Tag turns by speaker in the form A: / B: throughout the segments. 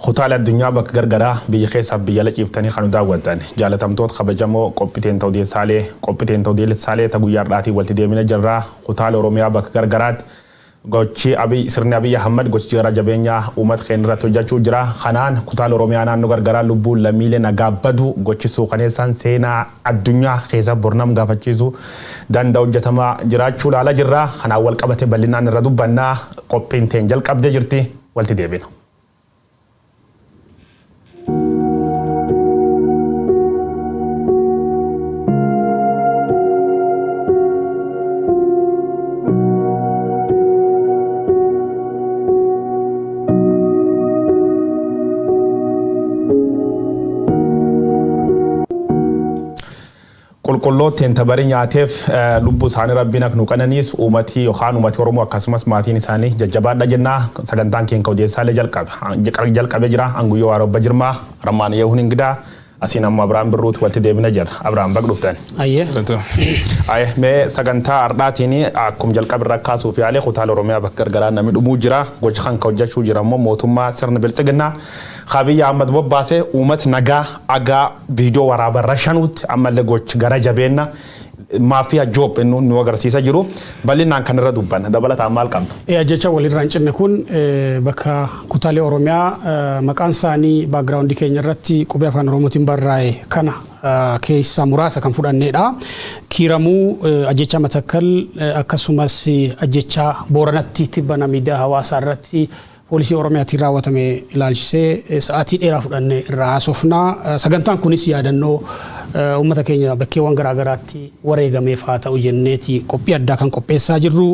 A: Kutaalee addunyaa bakka gargaraa biyya keessaaf biyya ala ciiftanii kan nu daawwattan jaalatamtoota kabajamoo qophiteen ta'udeessaalee qophiteen ta'udeessaalee ta guyyaa har'aatiin walitti deemina jirra. Kutaalee Oromiyaa bakka gargaraatti gochi Abiy sirni Abiy Ahmad gochi gara jabeenyaa uummata keenya irratti hojjechuu jira. Kanaan kutaalee Oromiyaa naannoo gargaraa lubbuun lammiilee nagaa badu gochi suukaneessaan seenaa addunyaa keessa bornam gaafachiisuu danda'u hojjetamaa jiraachuu ilaala jirra. Kanaan wal qabate bal'inaan irra dubbannaa qophiin teen jalqabdee jirti walitti deebina. Qulqullootteen tabarii nyaateef lubbuu isaanii rabbiin akka nu qananiis uummatii yookaan uummatii Oromoo akkasumas maatiin isaanii jajjabaadha jennaa sagantaan keenya odeessaalee jalqabee jira. Anguyyoo Waarobba Jirmaa Armaan Yehuun Ingidaa asiin ammoo Abiraam Birruuti walitti deebina jira. Abiraam baga dhuftan.
B: Ayyee.
A: Aye, mee sagantaa har'aatiin akkuma jalqaba irra kaasuuf yaalee kutaalee Oromiyaa bakka gargaraa namni dhumuu jira. Gocha kan hojjechuu jira immoo mootummaa sirna biltsiginnaa Abiy Ahmad bobbaasee uummata nagaa agaa viidiyoo waraabarra shanuutti ammallee gochi gara jabeenna maafiyaa joob inni nu agarsiisa jiru. Bal'inaan kan irra dubbanna. Dabalataan maal qabna?
B: Jecha walirraa hin cinne kun bakka kutaalee Oromiyaa maqaan isaanii background keenya irratti qubee afaan Oromootiin barraa'e kana keessaa muraasa kan fudhannedha. Kiiramuu ajjecha Matakkal akkasumas ajjecha Booranatti tibbana miidiyaa hawaasaa irratti poolisii Oromiyaatiin raawwatame ilaalchisee sa'aatii dheeraa fudhannee irraa haasofna. Sagantaan kunis yaadannoo uummata keenya bakkeewwan garaagaraatti wareegameef haa ta'u jenneeti qophii addaa kan qopheessaa jirru.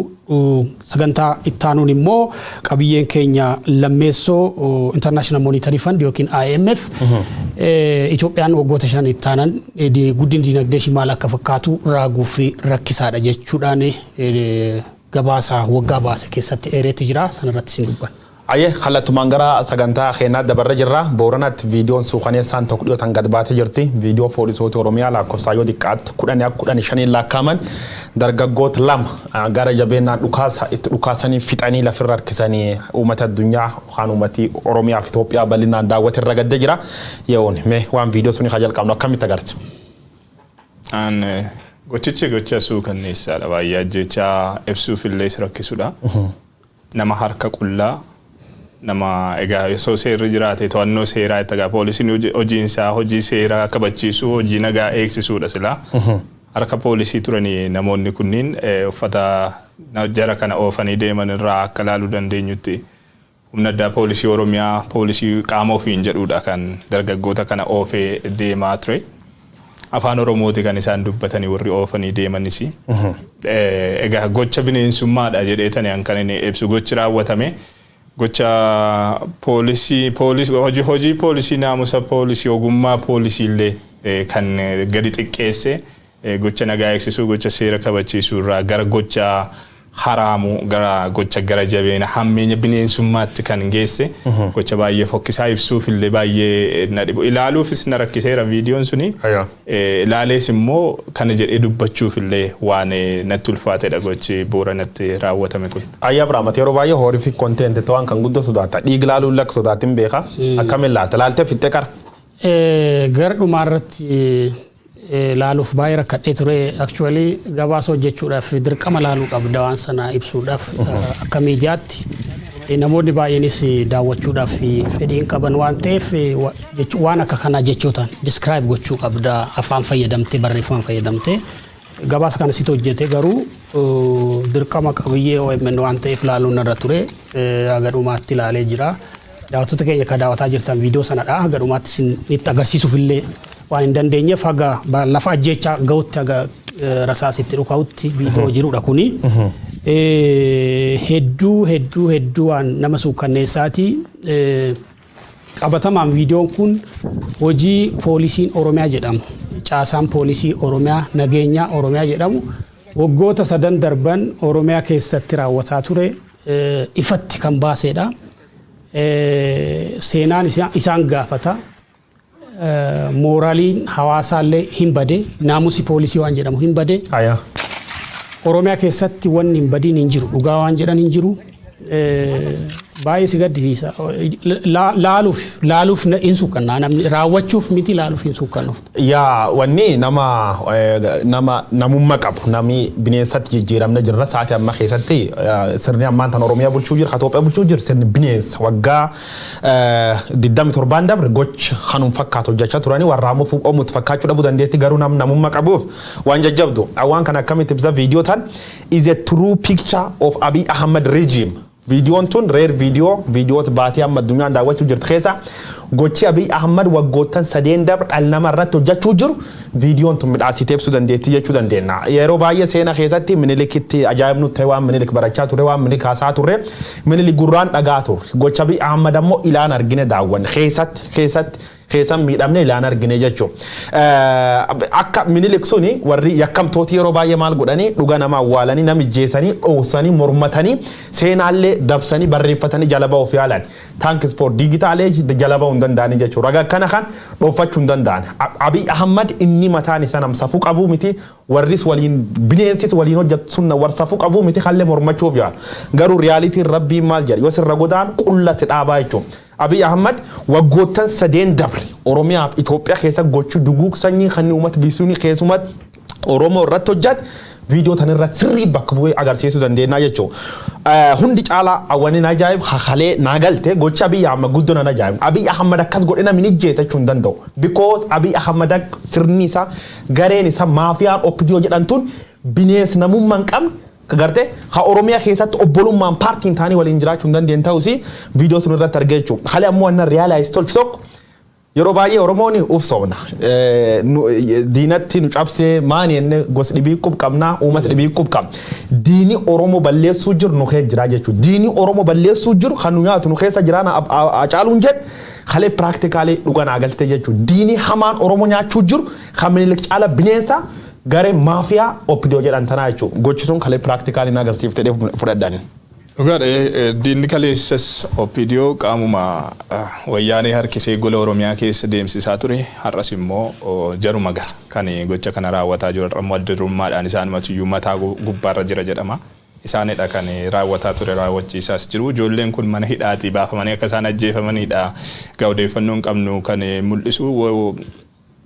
B: Sagantaa ittaanuun immoo qabiyyeen keenya lammeessoo International Monetary Fund yookiin IMF Itoophiyaan waggoota 5 ittaanan guddinni dinagdee ishii maal akka fakkaatu raaguuf rakkisaadha jechuudhaan gabaasa waggaa baase keessatti eereetu jira. Sanarratti isin dubbanna.
A: Ayyee kallattumaan gara sagantaa keenyaa dabarra jirra. Booranatti viidiyoon suukaneessaan tokko dhiyootan gad baatee jirti. Viidiyoo poolisoota Oromiyaa lakkoofsaan yoo xiqqaatti 10 akka 15 lakkaa'aman dargaggoota lama gara jabeenyaan dhukaasa itti dhukaasanii fixanii lafirra harkisanii uummata addunyaa yookaan uummati Oromiyaa fi Itoophiyaa bal'inaan daawwate irra gaddee jira. Yeroon mee waan viidiyoo suni haa jalqabnu akkamitti agarti?
C: An gochichi gocha suukanneessaadha baay'ee ajjechaa ibsuuf illee rakkisudha. Nama harka qullaa nama egaa osoo seerri jiraate to'annoo seeraa itti egaa poolisiin hojiin isaa hojii seeraa kabachiisuu hojii nagaa eegsisuudha silaa. Harka poolisii turanii namoonni kunniin uffata jara kana oofanii deeman irraa akka ilaaluu dandeenyutti humna addaa poolisii Oromiyaa poolisii qaama ofiin jedhudha kan dargaggoota kana oofee deemaa ture. Afaan Oromooti kan isaan dubbatanii warri oofanii deemanis. Egaa gocha bineensummaadha jedheetani kan inni ibsu gochi raawwatame. Gocha poolisii hojii poolisii naamusa poolisii ogummaa poolisii illee kan gadi xiqqeesse gocha nagaa eegsisuu gocha seera kabachiisuu irraa gara gocha haraamu gara gocha gara jabeena hammeenya bineensummaatti kan geesse gocha baay'ee fokkisaa ibsuuf illee baay'ee na dhibu ilaaluufis na rakkiseera viidiyoon suni. Ilaalees immoo kana jedhee dubbachuuf illee waan natti ulfaatedha gochi Booranatti raawwatame kun.
A: Ayyaa Abiraam yeroo baay'ee horrific content ta'an kan guddoo sodaata. Dhiig laaluun lakka sodaatin beeka. Akkamiin laalta? Laaltee fixxee qara?
B: Gara dhumaa irratti laaluuf baay'ee rakkadhee ture. Actually gabaasa hojjechuudhaaf dirqama laaluu qabda waan sana ibsuudhaaf akka miidiyaatti. Namoonni baay'eenis daawwachuudhaaf fedhiin qaban waan ta'eef waan akka kanaa jechootaan describe gochuu qabda afaan fayyadamtee barreeffama fayyadamtee. Gabaasa kana situ hojjete garuu dirqama qabiyyee OMN waan ta'eef laaluun irra ture haga dhumaatti ilaalee jira. Daawwattoota keenya kan daawwataa jirtan viidiyoo sanadha. Haga dhumaatti isinitti agarsiisuuf illee waan hin dandeenyeef haga lafa ajjeechaa gahutti haga rasaasitti dhuka'utti viidiyoo jirudha kuni. Hedduu hedduu hedduu waan nama suukanneessaati. Qabatamaan viidiyoon kun hojii poolisiin Oromiyaa jedhamu caasaan poolisii Oromiyaa nageenya Oromiyaa jedhamu waggoota 3 darban Oromiyaa keessatti raawwataa ture ifatti kan baasedha. Seenaan isaan gaafata. Mooraaliin hawaasaallee hin bade naamusi poolisii waan jedhamu hin bade. Oromiyaa keessatti wanni hin badiin hin jiru dhugaa waan jedhan hin jiru. Baay'ee si gaddisiisa. Laaluuf hin suuqannaa, namni raawwachuuf miti, laaluuf hin suuqannuuf.
A: Yaa, wanni nama namummaa qabu, namni bineensatti jijjiiramne jirra sa'aatii amma keessatti. Sirni ammaan tan Oromiyaa bulchuu jira, Itoophiyaa bulchuu jira, sirni bineensa. Waggaa 27 dabre gocha kanum fakkaatu hojjechaa turanii, warra ammoo fuudhamutti fakkaachuu dhabuu dandeetti, garuu namummaa qabuuf waan jajjabdu. Waan kana akkamitti ibsa? Viidiyoo tan is a true picture of Abiy Ahmed regime. Viidiyoon tun rare viidiyoo, viidiyoota baatee amma addunyaan daawwachuu jirtu keessa, gochi Abiy Ahmad waggoottan 3 dabre dhala nama irratti hojjechuu jiru viidiyoon tun midhaasitee ibsuu dandeettii jechuu dandeenya. Yeroo baay'ee seenaa keessatti Minilikitti ajaa'ibnu ta'e, waan Minilik barachaa ture, waan Minilik haasaa turre, Minilik gurraan dhagaa turre. Gocha Abiy Ahmad ammoo ilaan argine daawwanne, keessatti keessan miidhamne ilaan argine jechuudha. Akka Minilik suni warri yakkamtooti yeroo baay'ee maal godhanii, dhuga nama awwaalanii, nama ijjeessanii, dhoosanii, mormatanii, seenaallee dabsanii barreeffatanii jala ba'uuf yaalan. Thanks for digital age jala ba'uu hin danda'anii jechuudha. Raga akkana kan dhoofachuu hin danda'an. Abiy Ahmad inni mataan isaa nam safuu qabuu miti, warris waliin bineensis waliin hojjetu sun warra safuu qabuu miti, kallee mormachuuf yaalu. Garuu realityn rabbiin maal jedha? Yoo sirra godaan qulla si dhaabaa jechuudha. Abiy Ahmad waggoottan 3 dabre Oromiyaa fi Itoophiyaa keessa gochuu duguug sanyii kan uummata bisuun keessumatti Oromoo irratti hojjate viidiyoo tanirra sirrii bakka bu'ee agarsiisuu dandeenya jechuudha. Hundi caalaa awwanni na ajaa'ib hakalee naa galte, gocha Abiy Ahmad guddoo na ajaa'ibu. Abiy Ahmad akkas godhe namni ijjeessa jechuu hin danda'u. Because Abiy Ahmad sirni isaa, gareen isaa, maafiyaan OPDO jedhamtuun bineensi namummaa hin qabne gartee ha Oromiyaa keessatti obbolummaan paartiin taanii waliin jiraachuu hin dandeenye ta'us viidiyoo sun irratti argee jechuudha. Halee ammoo wanna realize tolchu tokko, yeroo baay'ee Oromoon uf soobna. Diinatti nu cabsee maani jenne, gosa dhibii qub qabnaa, uummata dhibii qub qabna. Diini Oromoo balleessuu jiru nu keessa jira jechuudha. Diini Oromoo balleessuu jiru kan nu nyaatu nu keessa jira Hacaaluun jedhe halee practically dhuga naa galte jechuudha. Diini hamaan Oromoo nyaachuu jiru kan Minilik caala bineensa, garee maafiyaa OPDO jedhan tanaa jechuudha. Gochi sun kalee practically na agarsiiftee fudhadhani.
C: Dhugaadha, diinni kaleessas OPDO qaamuma wayyaanee harkisee gola Oromiyaa keessa deemsisaa ture, har'as immoo jaruma gaha kan gocha kana raawwataa jiru. Har'a adda durummaadhaan isaanumatu mataa gubbaarra jira jedhama. Isaanidha kan raawwataa ture, raawwachiisaas jiru. Ijoolleen kun mana hidhaatii baafamanii akka isaan ajjeefamanidha. Egaa odeeffannoo hin qabnu kan mul'isu,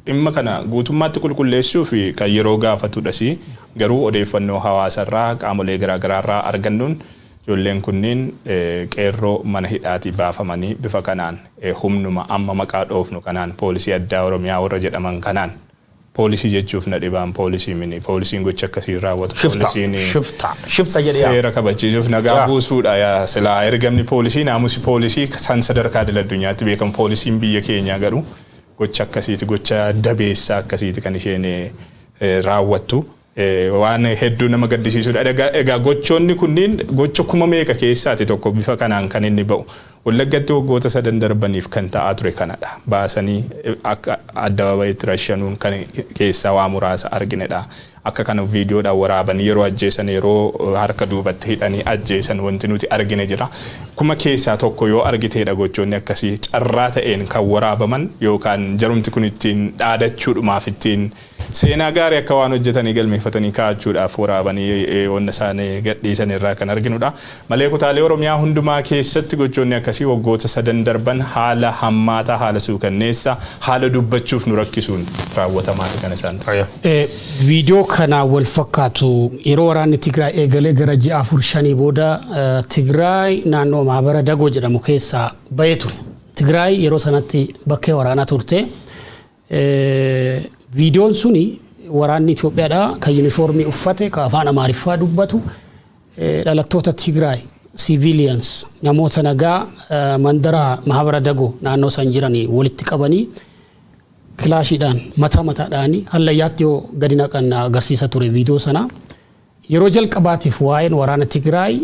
C: dhimma kana guutummaatti qulqulleessuuf kan yeroo gaafatudhas, garuu odeeffannoo hawaasarraa, qaamolee garaagaraarraa argannuun ijoolleen kunniin qeerroo mana hidhaatii baafamanii bifa kanaan humnuma amma maqaa dhoofnu kanaan, poolisii addaa Oromiyaa warra jedhaman kanaan, poolisii jechuuf na dhibaan, poolisii mini, poolisiin gocha akkasii raawwatu.
A: Shifta. Shifta. Shifta jedhee.
C: Seera kabachiisuuf, nagaa buusuudha. Yaa silaa ergamni poolisii, naamusi poolisii san sadarkaa idil addunyaatti beekamu. Poolisiin biyya keenyaa garuu gocha akkasiiti, gocha dabeessaa akkasiiti kan isheen raawwattu. Waan hedduu nama gaddisiisudha. Egaa gochoonni kunniin gocha kuma meeqa keessaati tokko bifa kanaan kan inni ba'u. Wallaggatti waggoota 3 darbaniif kan ta'aa ture kanadha. Baasanii akka addabaabayitti rashanuun kan keessaa waa muraasa arginedha. Akka kana viidiyoodhaan waraabanii yeroo ajjeesan, yeroo harka duubatti hidhanii ajjeesan wanti nuti argine jira. Kuma keessaa tokko yoo argiteedha gochoonni akkasii carraa ta'een kan waraabaman, yookaan jarumti kun ittiin dhaadachuudhumaaf, ittiin seenaa gaarii akka waan hojjetanii galmeeffatanii kaa'achuudhaaf waraabanii wanna isaanii gadhiisan irraa kan arginudha. Malee kutaalee Oromiyaa hundumaa keessatti gochoonni akkasii waggoota 3 darban haala hammaataa, haala suukanneessa, haala dubbachuuf nu rakkisuun raawwatamaati kan isaan ta'e.
B: Viidiyoo kana wal fakkaatu, yeroo waraanni Tigraay eegalee gara ji'a 4-5 booda Tigraay naannoo Mahabara Dagoo jedhamu keessaa bahee ture. Tigraay yeroo sanatti bakkee waraanaa turte. Viidiyoon suni waraanni Itoophiyaadha kan yuunifoormii uffate, kan afaan Amaariffaa dubbatu, dhalattoota Tigraay, civilians, namoota nagaa mandara Mahabara Dagoo naannoo san jiranii walitti qabanii kilaashiidhaan mataa mataadhaanii hallayyaatti yoo gadi naqan agarsiisa ture viidiyoo sana. Yeroo jalqabaatiif waa'een waraana Tigraay,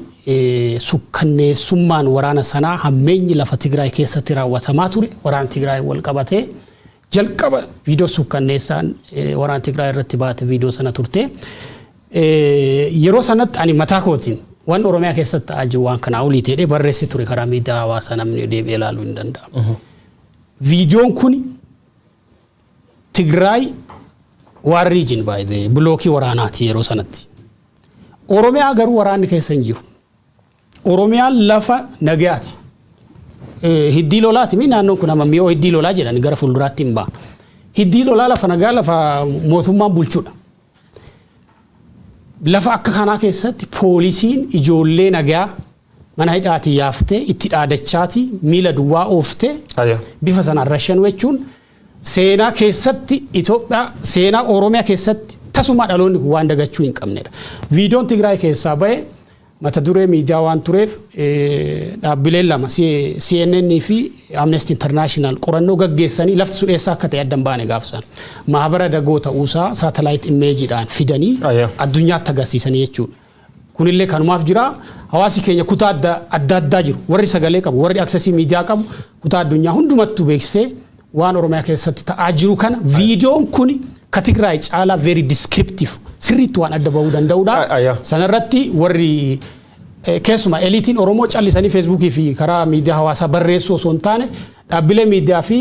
B: sukkanneessummaan waraana sanaa, hammeenyi lafa Tigraay keessatti raawwatamaa ture waraana Tigraay wal qabatee, jalqaba viidiyoo sukkanneessaan waraana Tigraay irratti baate viidiyoo sana turte. Yeroo sanatti ani mataa kootiin waan Oromiyaa keessatti ta'aa jiru waan kanaa olii ta'ee barreessi ture, karaa miidiyaa hawaasaa namni deebi'ee ilaaluu hin danda'a. Viidiyoon kun Tigraay war region baay'ee bilookii waraanaati yeroo sanatti. Oromiyaa garuu waraanni keessa hin jiru. Oromiyaan lafa nagayaati. Hiddii lolaati mi naannoon kun amma mi'oo hiddii lolaa jedhan gara fuulduraatti hin ba'a. Hiddii lolaa lafa nagaa, lafa mootummaan bulchuudha. Lafa akka kanaa keessatti poolisiin ijoollee nagaa mana hidhaatii yaaftee, itti dhaadachaati, miila duwwaa ooftee bifa sanaan rashanuu jechuun seenaa keessatti Itoophiyaa, seenaa Oromiyaa keessatti tasuma dhaloonni kun waan dagachuu hin qabnedha. Viidiyoon Tigraay keessaa bahe mata duree miidiyaa waan tureef, dhaabbileen lama, CNN fi Amnesty International, qorannoo gaggeessanii lafti sun eessa akka ta'e adda hin baane gaafsan. Mahabara dagoo ta'uusaa satellite imageiidhaan fidanii addunyaatti agarsiisanii jechuudha. Kunillee kanumaaf jira. Hawaasi keenya kutaa adda adda addaa jiru. Warri sagalee qabu, warri accessii miidiyaa qabu, kutaa addunyaa hundumattuu beeksisee waan Oromiyaa keessatti ta'aa jiru kana viidiyoon kun ka Tigraay caalaa very descriptive, sirriitti waan adda bahuu danda'udha. Sanarratti warri keessumaa eliteiin Oromoo callisanii Facebookii fi karaa miidiyaa hawaasaa barreessuu osoo hin taane, dhaabbilee miidiyaa fi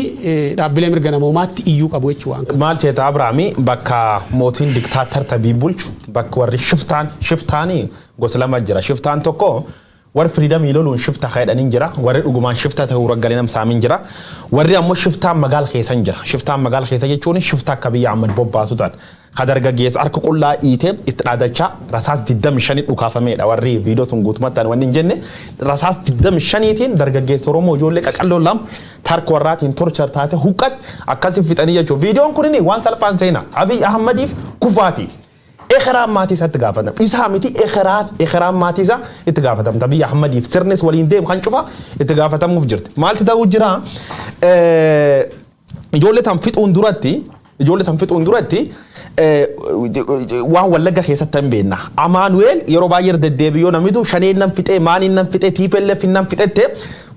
B: dhaabbilee mirga namoomaatti iyyuu qabu jechuu waan kana.
A: Maal seeta Abrahaami, bakka mootiin dictator tabii bulchu, bakka warri shiftaan, shiftaanii gosa lama jira. Shiftaan tokko warri freedomii loluun shifta jedhaniin jira. Warri dhugumaan shifta ta'uu raggalee namsaamin jira. Warri ammoo shiftaan magaal keessa jira. Shiftaan magaal keessa jechuun shifta akka biyya Ahmad bobbaasu ta'an. Ka dargaggeessa harka qullaa dhiitee itti dhaadachaa rasaas 25 dhukaafameedha. Warri viidiyoo sun guutumatti wanni hin jenne rasaas 25tiin dargaggeessa Oromoo ijoollee qaqalloo lama tarka warraatiin torture taate huqqat akkasii fixanii jechuudha. Viidiyoon kun waan salphaan seenaa Abiy Ahmadiif kufaati. Ekeraan maatii isaatti gaafatama. Isaa miti, ekeraan maatii isaa itti gaafatamta. Abiy Ahmadiif sirnis waliin deemu kan cufa itti gaafatamuuf jirti. Maalti ta'uu jira? Ijoollee tan fixuun duratti waan Wallagga keessatti hin beekna. Amaanu'eel yeroo baay'ee deddeebi'oo namitu shaneen nan fixee, maaniin nan fixee, TPLF nan fixette,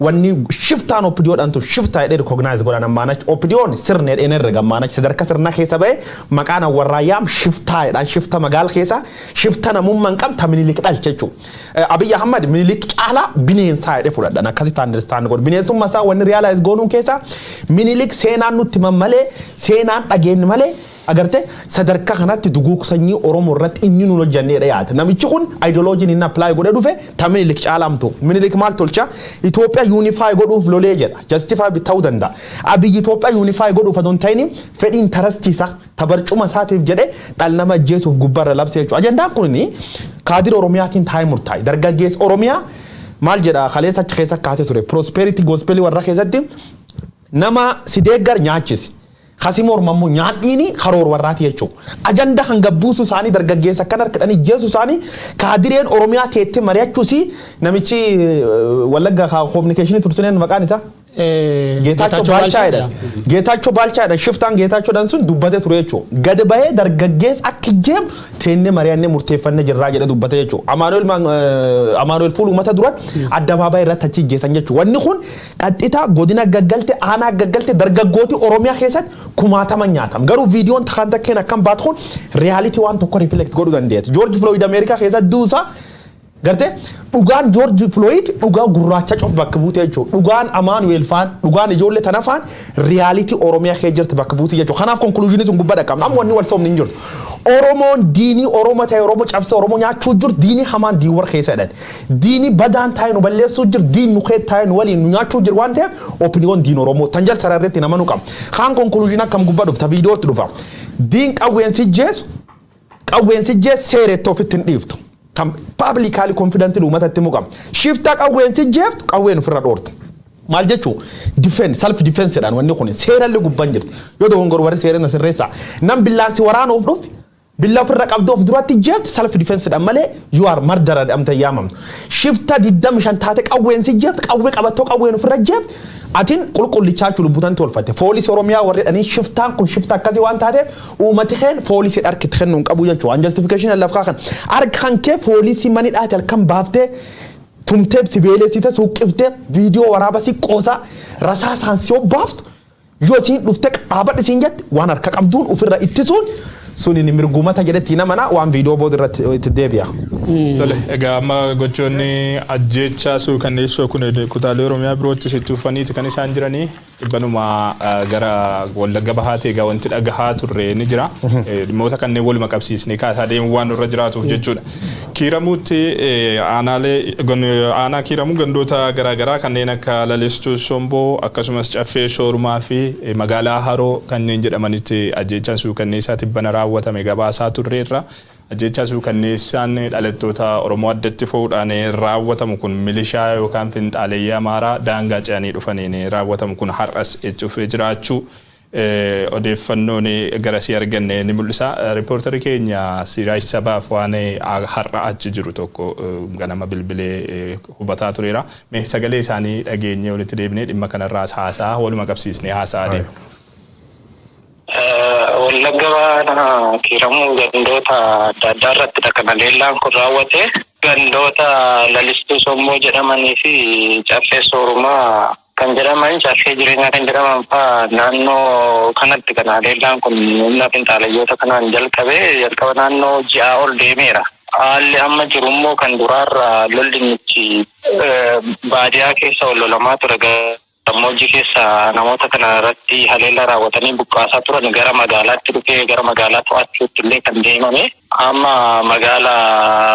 A: wanni shiftaan OPDOdhaan tu shiftaa jedhee recognize godhan ammaanachi. OPDOn sirna jedheen herrega ammaanachi sadarkaa sirna keessa ba'e maqaan warraa yaam shiftaa jedhaan, shifta magaal keessa, shifta namummaa hin qabne ta Minilik dhalche jechuudha. Abiy Ahmad Minilik caalaa bineensaa jedhee fudhadhan, akkasitti understand godhu. Bineensummaa isaa wanni realize goonuun keessa Minilik seenaan nutti himan malee, seenaan dhageenye malee, agarte sadarkaa kanatti duguug sanyii Oromoo irratti inni nun hojjanneedha yaada. Namichi kun ideologyn inni apply godhee dhufe ta Minilik caalamtu. Minilik maal tolcha? Itoophiyaa unify godhuuf lolee jedha. Justify ta'uu danda'a. Abiyyi Itoophiyaa unify godhuuf adon ta'ini fedhii interestii isaa ta barcuma isaatiif jedhee dhala nama ajjeesuuf gubbaarra labsee jechuudha. Ajandaan kun kaadira Oromiyaatiin taa'ee murtaa'e. Dargaggeessi Oromiyaa maal jedha? Kaleessa achi keessa kaatee ture. Prosperity gospelii warra keessatti nama si deeggar nyaachisi. Kasi mormammoo nyaadhiini karoor warraati jechuudha. Ajanda kan gabbuusu isaanii, dargaggeessa akkan harkadhanii jeesu isaanii, kaadireen Oromiyaa teettee mari'achuusi, namichi Wallagga communicationii tursineen maqaan isaa. Geetaachoo Baalchaa jedhan. Geetaachoo Baalchaa jedhan, shiftaan Geetaachoodhaan sun dubbate ture jechuudha. Gadi bahee dargaggeessa akka jeem teennee mari'annee murteeffannee jirraa jedhe dubbate jechuudha. Amaanu'eel fuula uummata duratti addabaabaayii irratti achi ijjeessan jechuudha. Wanni kun qaxxitaa godina gaggalte, aanaa gaggalte, dargaggooti Oromiyaa keessatti kumaatama nyaatam. Garuu viidiyoon takkaan takkeen akkam baatu kun reality waan tokko reflect godhuu dandeetti. George Floyd Ameerikaa keessatti duusaa gartee, dhugaan George Floyd dhugaa gurraacha cof bakka buute jechuudha. Dhugaan Amaanu'eel faan, dhugaan ijoollee tana faan reality Oromiyaa keessa jirti bakka buute jechuudha. Kanaaf conclusionii sun gubbaa dhaqqabna. Amma wanni wal soomni hin jirtu. Oromoon diinii Oromoo ta'e Oromoo cabsee Oromoo nyaachuu jiru, diinii hamaan diiwar keessa jedhan. Diinii badaan taa'e nu balleessuu jiru, diin nu kee taa'e nu waliin nu nyaachuu jiru waan ta'eef OPDOn diin Oromoo. Tan jal sararreetti nama nu qaba. Kaan conclusion akkam gubbaa dhufta, viidiyootti dhufa. Diin qawweensi jeesu, qawweensi jeesu seeretti ofitti hin dhiiftu. Kan publicly confident uummatatti himu qaba. Shiftaa qawween si jeeftu qawween ofirra dhoorta. Maal jechuu? Defend, self defense jedhaan, wanni kun seerallee gubbaan jirti. Yoo dogongor warri seera na sirreessa. Nam billaan si waraanuuf dhufe billaa ofirra qabdee of duratti jeefti, self defense jedhan malee you are murderer jedhamte yaamamtu. Shifta 25 taate qawween si jeefti, qawwee qabattoo qawween ofirra jeefti. Atiin qulqullichaa jechuun lubbutan tolfatte. Foolisii Oromiyaa warri jedhanii shiftaan kun shifta akkasii waan taateef uummati keen foolisii harkitti kennuu hin qabu jechuudha. An justification lafaa kan harka kan kee foolisii mani dhaate halkan baaftee tumtee si beelessite suuqiftee viidiyoo waraaba si qoosaa rasaasaan si obbaaftu, yoo isiin dhufte dhaabadhi siin jette, waan harka qabduun ofirra ittisuun sun inni mirgumata jedhetti nama waan viidiyoo booda irratti itti deebi'a.
C: Tole, egaa amma gochoonni ajjeechaa suukanneessoo kun kutaalee Oromiyaa birootti sitti uffanniiti kan isaan jiranii dhibbanuma gara Wallagga Bahaati egaa wanti dhagahaa turre ni jira. Dhimmoota kanneen waluma qabsiisnee kaasaa deemuu waan nurra jiraatuuf jechuudha. Kiiramuutti aanaalee aanaa Kiiramuu gandoota garaagaraa kanneen akka Lalistuu Somboo akkasumas Caffee Soorumaa fi magaalaa Haroo kanneen jedhamanitti ajjeechaan suukanneessaa tibbana raawwatame gabaasaa turreerra. Ajjeechaa suukanneessaan dhalattoota Oromoo addatti fo'uudhaan raawwatamu kun milishaa yookaan finxaaleeyyii Amaaraa daangaa ce'anii dhufaniin raawwatamu kun har'as itti fufee jiraachuu odeeffannoon garasii arganne ni mul'isa. Riippoortarri keenya Siraaj Sabaaf waan har'a achi jiru tokko ganama bilbilee hubataa tureera. Mee sagalee isaanii dhageenyee walitti deebinee dhimma kanarraas haasaa waluma qabsiisnee haasaa adeema.
D: Wallagga Bahaa Kiiramuu gandoota adda addaa irratti kan haleellaan kun raawwate. Gandoota Lalistuu Sommoo jedhamanii fi Caffee Soorumaa kan jedhaman, Caffee Jireenyaa kan jedhaman fa'aa naannoo kanatti kan haleellaan kun humna finxaalayyoota kanaan jalqabe jalqaba naannoo ji'aa ol deemeera. Haalli amma jiru immoo kan duraarra lolli nuti baadiyaa keessa ol lolamaa ture, gammoojjii keessa namoota kana irratti haleella raawwatanii buqqaasaa turan gara magaalaatti dhufee gara magaalaa to'achuutti illee kan deemame. Amma magaala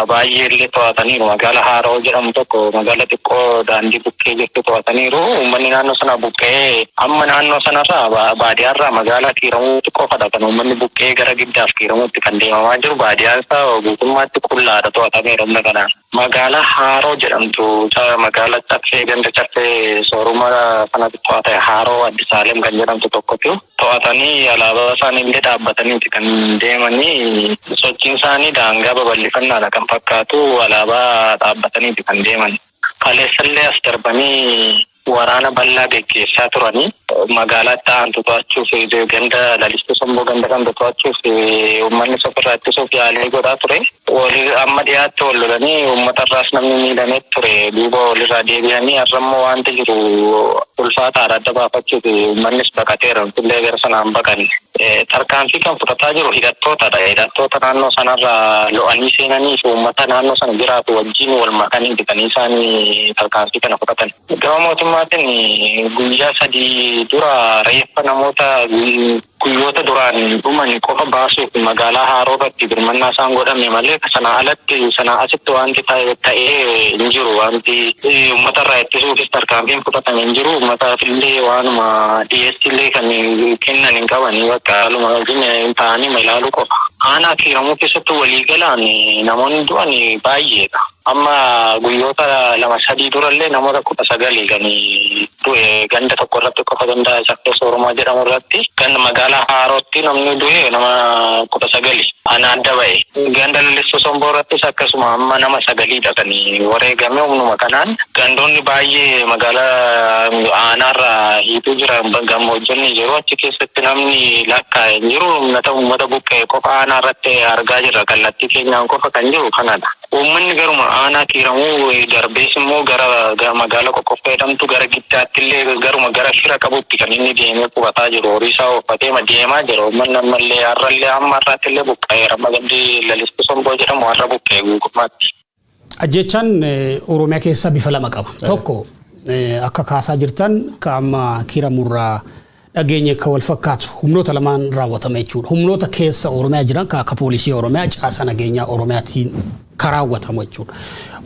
D: baay'ee illee to'ataniiru. Magaala Haaroo jedhamu tokko, magaala xiqqoo daandii bukkee jirtu to'ataniiru. Uummanni naannoo sana buqqee amma naannoo sanarraa baadiyyaarraa magaalaa Kiiramuu xiqqoo fadha kan uummanni buqqee gara Giddaaf Kiiramuutti kan deemamaa jiru. Baadiyyaan isaa guutummaatti qullaadha, to'atameera humna kanaan. Magaalaa Haaroo jedhamtu, magaala Caffee, ganda Caffee Sooruma sanatti to'ate, Haaroo Addisaalem kan jedhamtu tokkotu to'atanii alaabaa isaanii illee dhaabbataniiti kan deemanii. Sochiin isaanii daangaa babal'ifannaadha kan fakkaatu, alaabaa dhaabbataniiti kan deeman. Kaleessallee as darbanii waraana bal'aa geggeessaa turanii magaalaatti aantu to'achuuf, ganda Lalistuu Somboo ganda kan to'achuuf uummanni ofirraa ittisuuf yaalii godhaa ture. Amma dhiyaatti wal lolanii uummatarraas namni miidhamee ture, duuba walirraa deebi'anii har'ammoo wanti jiru ulfaataadha adda baafachuuf, uummannis baqateera, illee gara sanaan baqanne. Tarkaanfii kan fudhataa jiru hidhattootadha. Hidhattoota naannoo sanarraa lo'anii seenanii fi uummata naannoo sana jiraatu wajjin wal makanii bitanii isaanii tarkaanfii kana fudhatan. Gama mootummaatiin guyyaa 3 dura reeffa namoota guyyoota duraan dhuman qofa baasuuf magaalaa Haaroo irratti birmannaa isaan godhame malee sana alatti sana asitti wanti ta'ee hin jiru. Wanti uummatarraa ittisuufis tarkaanfiin fudhatame hin jiru. Uummataaf illee waanuma dhiyeessillee kan kennan hin qabanii, bakka haaluma ta'anii ilaaluu qofa. Aanaa Kiiramuu keessatti waliigalaan namoonni du'an baay'eedha. Amma guyyoota 2-3 durallee namoota 19 kan du'e ganda tokko irratti qofa, ganda Caffee Soorumaa jedhamu irratti, ganda magaalaa Haarootti namni du'e nama 19 ana adda ba'e. Ganda Lalistuu Somboo irrattis akkasuma amma nama sagaliidha kan wareegame humnuma kanaan. Gandoonni baay'ee magaalaa aanaarraa hiituu jira, gammoojjonni jiru, achi keessatti namni lakkaa'e hin jiru. Uummata buqqee qofa aanaa irratti argaa jirra, kallattii keenyaan qofa kan jiru kanadha. Uummanni garuma aanaa Kiiramuu darbees immoo gara magaalaa Qoqqoffee jedhamtu, gara Giddaatti illee garuma gara fira qabutti kan inni deemee qubataa jiru. Horii isaa ooffatee deemaa jira. Uummanni ammallee har'allee amma har'aatti illee buqqa'eera. Amma gandi Lalistuu Somboo jedhamu har'a buqqa'e guutummaatti.
B: Ajjechaan Oromiyaa keessa bifa lama qaba. Tokko akka kaasaa jirtan ka amma Kiiramurraa dhageenye ka wal fakkaatu humnoota lamaan raawwatama jechuudha. Humnoota keessa Oromiyaa jiran ka akka poolisii Oromiyaa, caasaa nageenyaa Oromiyaatiin ka raawwatamu jechuudha.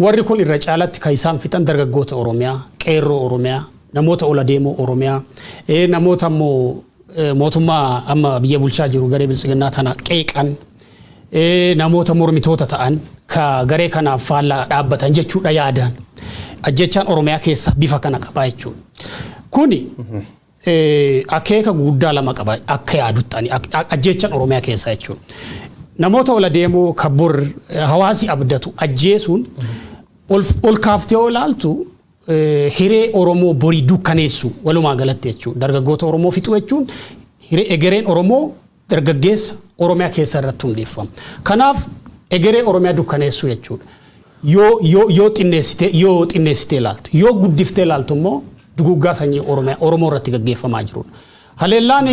B: Warri kun irra caalatti kan isaan fixan dargaggoota Oromiyaa, qeerroo Oromiyaa, namoota ola deemoo Oromiyaa, namoota immoo mootummaa amma biyya bulchaa jiru garee biltsiginnaa tana qeeqan, namoota mormitoota ta'an ka garee kanaaf faallaa dhaabbatan jechuudha yaadaan. Ajjechaan Oromiyaa keessa bifa kana qaba jechuudha. Kuni akeeka guddaa lama qaba akka yaadutti ajjechaan Oromiyaa keessa jechuudha. Namoota ola deemoo ka bor hawaasi abdatu ajjeesuun ol kaaftee yoo ilaaltu hiree Oromoo borii dukkaneessu walumaa galatti jechuudha. Dargaggoota Oromoo fixuu jechuun hiree egereen Oromoo dargaggeessa Oromiyaa keessa irratti hundeeffama. Kanaaf egeree Oromiyaa dukkaneessuu jechuudha. Yoo xinneessitee ilaaltu, yoo guddiftee ilaaltu immoo duguggaa sanyii Oromiyaa Oromoo irratti gaggeeffamaa jirudha. Haleellaan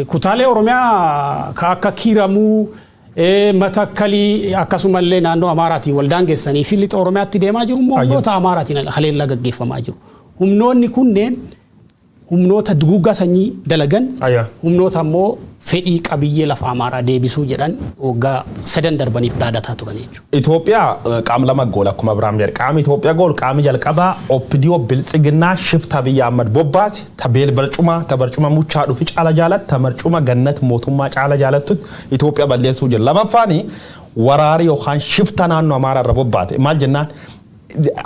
B: kutaalee Oromiyaa ka akka Kiiramuu Matakkalii akkasumallee naannoo Amaaraatiin waldaan geessanii fi lixa Oromiyaatti deemaa jiru immoo humnoota Amaaraatiin haleellaa gaggeeffamaa jiru. Humnoonni kunneen humnoota duguuggaa sanyii dalagan, humnoota ammoo fedhii qabiyyee lafa Amaaraa deebisuu jedhan waggaa 3 darbaniif dhaadataa turan jechuudha.
A: Itoophiyaa qaama lama goola akkuma Abiraam jedhe. Qaami Itoophiyaa gool qaami jalqabaa OPDO Biltsiginnaa shifta Abiyyi Ahmad bobbaase ta beel barcuma ta barcuma muchaa dhufi caala jaalat ta barcuma gannat mootummaa caala jaalattutti Itoophiyaa balleessuu jira. Lamaffaani waraari yookaan shifta naannoo Amaaraa irra bobbaate. Maal jennaan,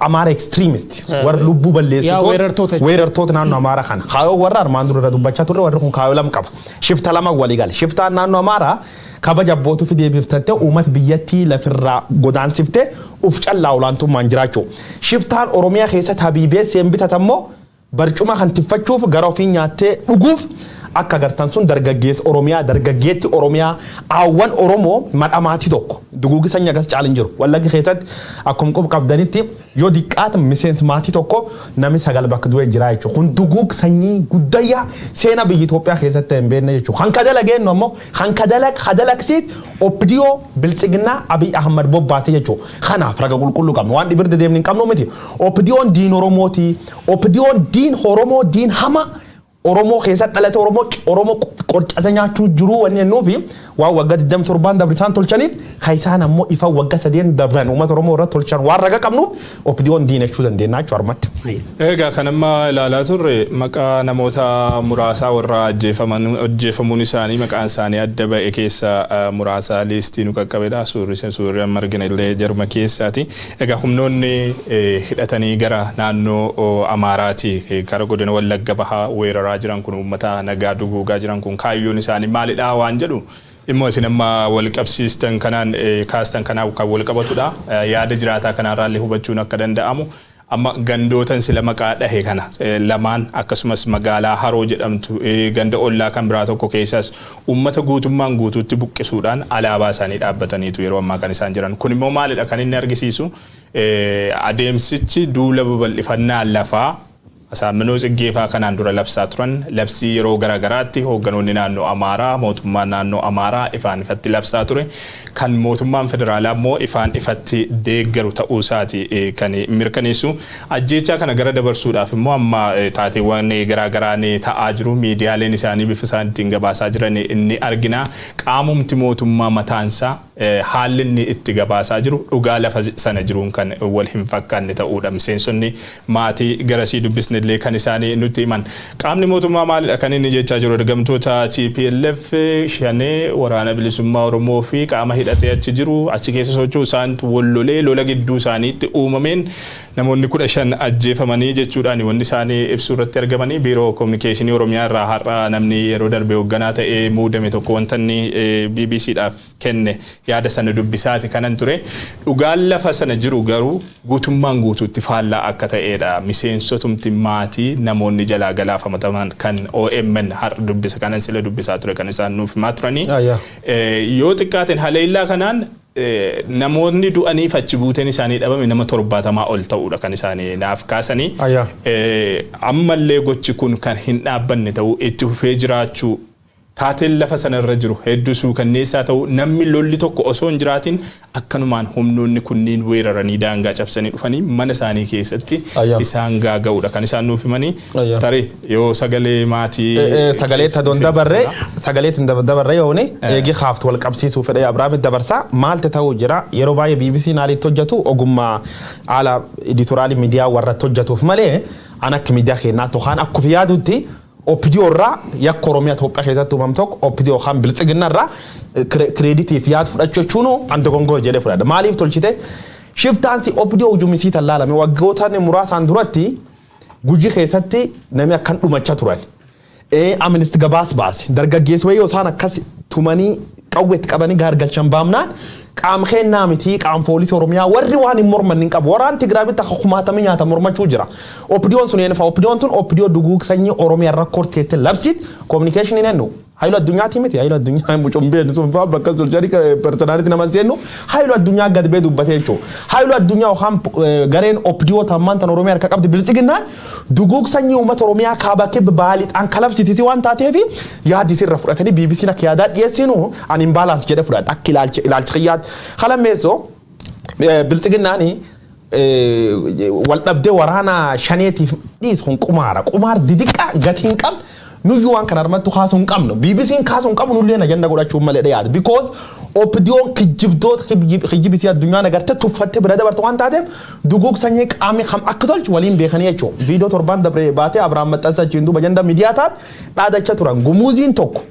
A: Amaara extremist warra lubbuu balleessitoota
B: weerartoota jechuudha.
A: Weerartoota naannoo Amaaraa kana kaayoo warra armaan dura irra dubbachaa turre, warri kun kaayoo lama qaba. Shifta lama walii gale. Shiftaan naannoo Amaaraa kabaja abbootuu fi deebiftattee uummata biyyattii lafirraa godaansiftee uf callaa olaantummaan jiraachuu. Shiftaan Oromiyaa keessatti habiibee seen bitatammoo barcuma kan tiffachuuf gara ofii nyaattee dhuguuf akka agartan sun dargaggeessa Oromiyaa, dargaggeetti Oromiyaa, aawwan Oromoo madhamaatii tokko duguugi sanyii agas caalin jiru. Wallagga keessatti akkuma quba qabdanitti yoo diqqaata miseensi maatii tokko namni 9 bakka du'ee jira jechuudha. Kun duguug sanyii guddayyaa seena biyya Itoophiyaa keessatti hin beekne jechuudha. Kan kadalageennu ammoo kan kadalag kadalagsiit OPDO Biltsiginnaa Abiy Ahmad bobbaase jechuudha. Kanaaf raga qulqulluu qabna. Waan dhibirda deemni hin qabnu miti. OPDOn diin Oromooti. OPDOn diin Oromoo, diin hama Oromoo keessa dhalate, Oromoo qorcate nyaachuu jiru wanni jennuufi waan waggaa 27 dabre isaan tolchaniif kan isaan ammoo ifa waggaa 3 dabran uummata Oromoo irratti tolchan waan raga qabnuuf OPDOn diina jechuu dandeenya jechuudha harmatti.
C: Egaa kan amma ilaalaa turre maqaa namoota muraasaa warra ajjeefamuun isaanii maqaan isaanii adda ba'e keessa muraasa liistii nu qaqqabedha. Suurri amma argina illee jarma keessaati. Egaa humnoonni hidhatanii gara naannoo Amaaraati kara godina Wallagga Bahaa weeraraa jiran kun, uummata nagaa duguugaa jiran kun kaayyoon isaanii maalidha waan jedhu dhimma isin amma wal qabsiistan kanaan kaastan kanaan kan wal qabatudha. Yaada jiraataa kanarraallee hubachuun akka danda'amu amma gandootan sila maqaa dhahe kana lamaan akkasumas magaalaa Haroo jedhamtu ganda ollaa kan biraa tokko keessas uummata guutummaan guutuutti buqqisuudhaan alaabaa isaanii dhaabbataniitu yeroo ammaa kan isaan jiran. Kun immoo maalidha kan inni argisiisu? Adeemsichi duula babal'ifannaa lafaa Asaamminoo Tsiggeefaa kanaan dura labsaa turan, labsii yeroo garaagaraatti hoogganoonni naannoo Amaaraa, mootummaan naannoo Amaaraa ifaan ifatti labsaa ture kan mootummaan federaalaa immoo ifaan ifatti deeggaru ta'uu isaati kan mirkaneessu. Ajjeechaa kana gara dabarsuudhaaf immoo amma taateewwan garaagaraa ni ta'aa jiru. Miidiyaaleen isaanii bifa isaan ittiin gabaasaa jiran inni argina. Qaamumti mootummaa mataansaa haalli inni itti gabaasaa jiru dhugaa lafa sana jiruun kan wal hin fakkaanne ta'uudha. Miseensonni maatii garasii dubbisne illee kan isaanii nutti himan. Qaamni mootummaa maalidha kan inni jechaa jiru? Ergamtoota TPLF, Shanee, Waraana Bilisummaa Oromoo fi qaama hidhatee achi jiru achi keessa socho'u isaantu wal lolee lola gidduu isaaniitti uumameen namoonni 15 ajjeefamanii jechuudhaan wanni isaanii ibsuu irratti argamanii. Biiroo Kominikeeshinii Oromiyaa irraa har'a namni yeroo darbe hoogganaa ta'ee muudame tokko wanta inni BBCdhaaf kenne yaada sana dubbisaati kanan ture. Dhugaan lafa sana jiru garuu guutummaan guutuutti faallaa akka ta'edha. Miseensotumti maatii namoonni jalaa galaafamataman kan OMN har'a dubbisa kanan sila dubbisaa ture kan isaan nuuf himaa turanii. Yoo xiqqaateen haleellaa kanaan namoonni du'aniif achi buuteen isaanii dhabame nama 70 ol ta'uudha kan isaanii naaf kaasanii. Ammallee gochi kun kan hin dhaabbanne ta'uu, itti fufee jiraachuu, taateen lafa sanarra jiru hedduu suukanneessaa ta'uu, namni lolli tokko osoo hin jiraatin akkanumaan humnoonni kunniin weeraranii daangaa cabsanii dhufanii mana isaanii keessatti isaan gaaga'uudha kan isaan nuuf himanii. Tarii yoo sagalee maatii
A: Sagalee tadoon dabarree sagalee dabarree yooni eegi haaftu wal qabsiisuu fedhe Abiraamit dabarsaa maalti ta'uu jira. Yeroo baay'ee BBC naalitti hojjetu ogummaa haala editorial miidiyaa warratti hojjetuuf malee an akka miidiyaa keenyaatti yookaan akkuma yaadutti OPDO irraa yakka Oromiyaa Itoophiyaa keessatti uumamu tokko OPDO yookaan Biltsiginna irraa creditiif yaada fudhachuu jechuun an dogongora jedhee fudhadha. Maaliif tolchite? Shiftaansi OPDO ujumisii tallaalame waggoota muraasaan duratti Gujii keessatti namni akkan dhumachaa turan. Amnesty gabaas baase. Dargaggeessi wayii isaan akkas tumanii qawweetti qabanii gaargalchan baamnaan qaam kennaa miti, qaam poolisii Oromiyaa warri waan hin morman hin qabu. Waraan Tigraay bitta kumaatamii nyaata mormachuu jira. OPDOn sun eenyu fa'a? OPDOn tun OPDO duguug sanyii Oromiyaa rakkoo teette labsit communication eenyu. Haayiluu Addunyaati miti. Haayiluu Addunyaa mucuun beeknu sun fa'aa bakka sochii personality nama seennu Haayiluu Addunyaa gad bee dubbatee jechuudha. Haayiluu Addunyaa yookaan gareen OPDO tammaan tan Oromiyaa harka qabdi Biltsiginnaan duguug sanyii uummata Oromiyaa kaaba kibba baalixaan kalabsitisi waan taateef yaadi sirra fudhatanii BBC'n akka yaadaa dhiyeessinu ani hin balance jedhe fudhadha akka ilaalcha kiyyaatti. Kalammeessoo, Biltsiginnaani wal dhabdee waraana shaneetiif dhiis kun qumaara. Qumaar didiqqaa gatii hin qabne nuyyuu waan kana armattu kaasuu hin qabnu. BBC'n kaasuu hin qabnu, nullee agenda godhachuu malee yaada. Because OPDO'n kijjibdoota kijjibisii addunyaan agartee tuffattee bira dabarte waan taateef duguug sanyii qaamni kam akka tolchu waliin beekanii jechuudha. Viidiyoo torban dabree baatee Abiraam maxxansa achiin duuba agenda miidiyaa taate dhaadachaa turan. Gumuuziin tokko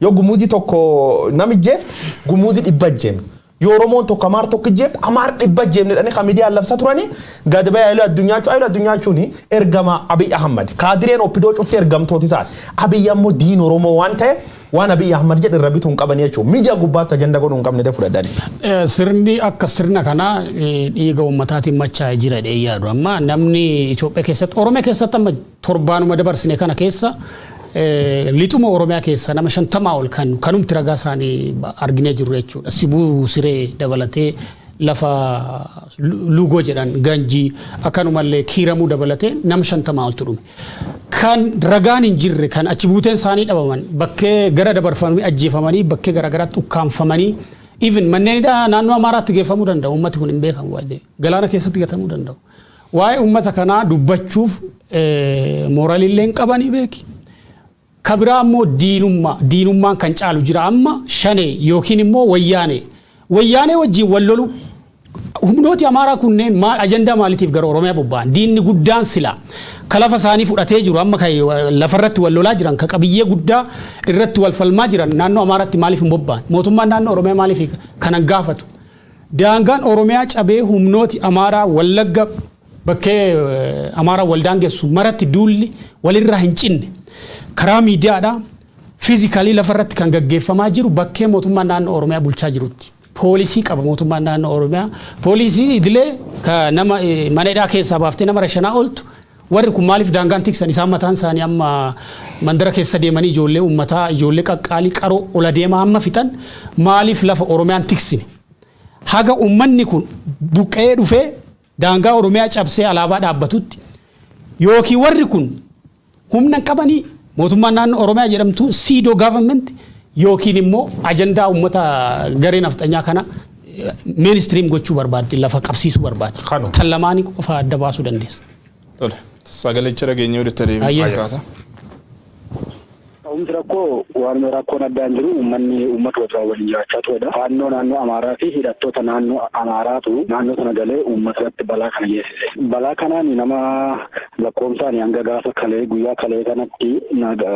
A: yoo gumuuzii tokko nami jeefte, gumuuzii 100 jeemne. Yoo Oromoon tokko Amaar tokko jeefte, Amaar 100 jeemne jedhanii kan miidiyaan labsa turanii gad ba'ee Haayiluu Addunyaa jechuun, Haayiluu Addunyaa jechuun ergama Abiy Ahmad. Kaadireen OPDO cuftee ergamtooti taate. Abiy ammoo diin Oromoo waan ta'eef waan Abiy Ahmad jedhe irra bituu hin qabanii jechuudha. Miidiyaa gubbaatti agenda godhuu hin qabne fudhadhanii.
B: Sirni akka sirna kanaa dhiiga uummataatiin machaa'ee jira jedhee yaadu. Amma namni Itoophiyaa keessatti, Oromiyaa keessatti amma torbaanuma dabarsine kana keessa lixuma Oromiyaa keessa nama 50 ol kan kanumti ragaa isaanii arginee jirru jechuudha. Sibuu Siree dabalatee, lafa Lugoo jedhan, Ganjii, akkanumallee Kiiramuu dabalatee nama 50 oltu dhume. Kan ragaan hin jirre, kan achi buuteen isaanii dhabaman, bakkee gara dabarfamanii ajjeefamanii, bakkee garaagaraatti ukkaanfamanii, even manneen hidhaa naannoo Amaaraatti geeffamuu danda'u. Uummati kun hin beekamu, galaana keessatti gatamuu danda'u. Waa'ee uummata kanaa dubbachuuf mooraliillee hin qabanii beeki. Kabiraa immoo diinummaa, diinummaan kan caalu jira. Amma Shanee yookiin immoo Wayyaanee. Wayyaanee wajjin wal lolu humnooti Amaaraa kunneen maal ajandaa maaliitiif gara Oromiyaa bobba'an? Diinni guddaan sila ka lafa isaanii fudhatee jiru, amma kan lafarratti wal lolaa jiran, ka qabiyyee guddaa irratti wal falmaa jiran naannoo Amaaraatti maaliif hin bobba'an? Mootummaan naannoo Oromiyaa maaliif kanan gaafatu? Daangaan Oromiyaa cabee humnooti Amaaraa Wallagga bakkee Amaaraa wal daangessu maratti duulli walirraa hin cinne karaa miidiyaadhaa physically lafarratti kan gaggeeffamaa jiru bakkee mootummaan naannoo Oromiyaa bulchaa jirutti. Poolisii qaba mootummaan naannoo Oromiyaa. Poolisii idilee ka nama mana hidhaa keessaa baaftee nama rashanaa ooltu. Warri kun maaliif daangaan tiksan? Isaan mataan isaanii amma mandara keessa deemanii ijoollee uummataa, ijoollee qaqqaalii qaroo ola deemaa amma fixan, maaliif lafa Oromiyaan tiksine? Haga uummanni kun buqqee dhufee daangaa Oromiyaa cabsee alaabaa dhaabbatutti yookiin warri kun humna qabanii mootummaan naannoo Oromiyaa jedhamtu pseudo government yookiin immoo ajandaa uummata garee nafxanyaa kana mainstream gochuu barbaadde, lafa qabsiisuu barbaadde. Tan lamaanii qofa adda baasuu dandeessa.
C: Tole, sagalicha dhageenyee walitti adeemu fakkaata.
E: Ta'umsi rakkoo waan rakkoon addaan jiru uummanni uummata wajjin waliin jiraachaa turedha. Faannoo naannoo Amaaraa fi hidhattoota naannoo Amaaraatu naannoo sana galee uummata irratti balaa kana geessise. Balaa kanaan nama lakkoofsaan hanga gaafa kalee, guyyaa kalee kanatti,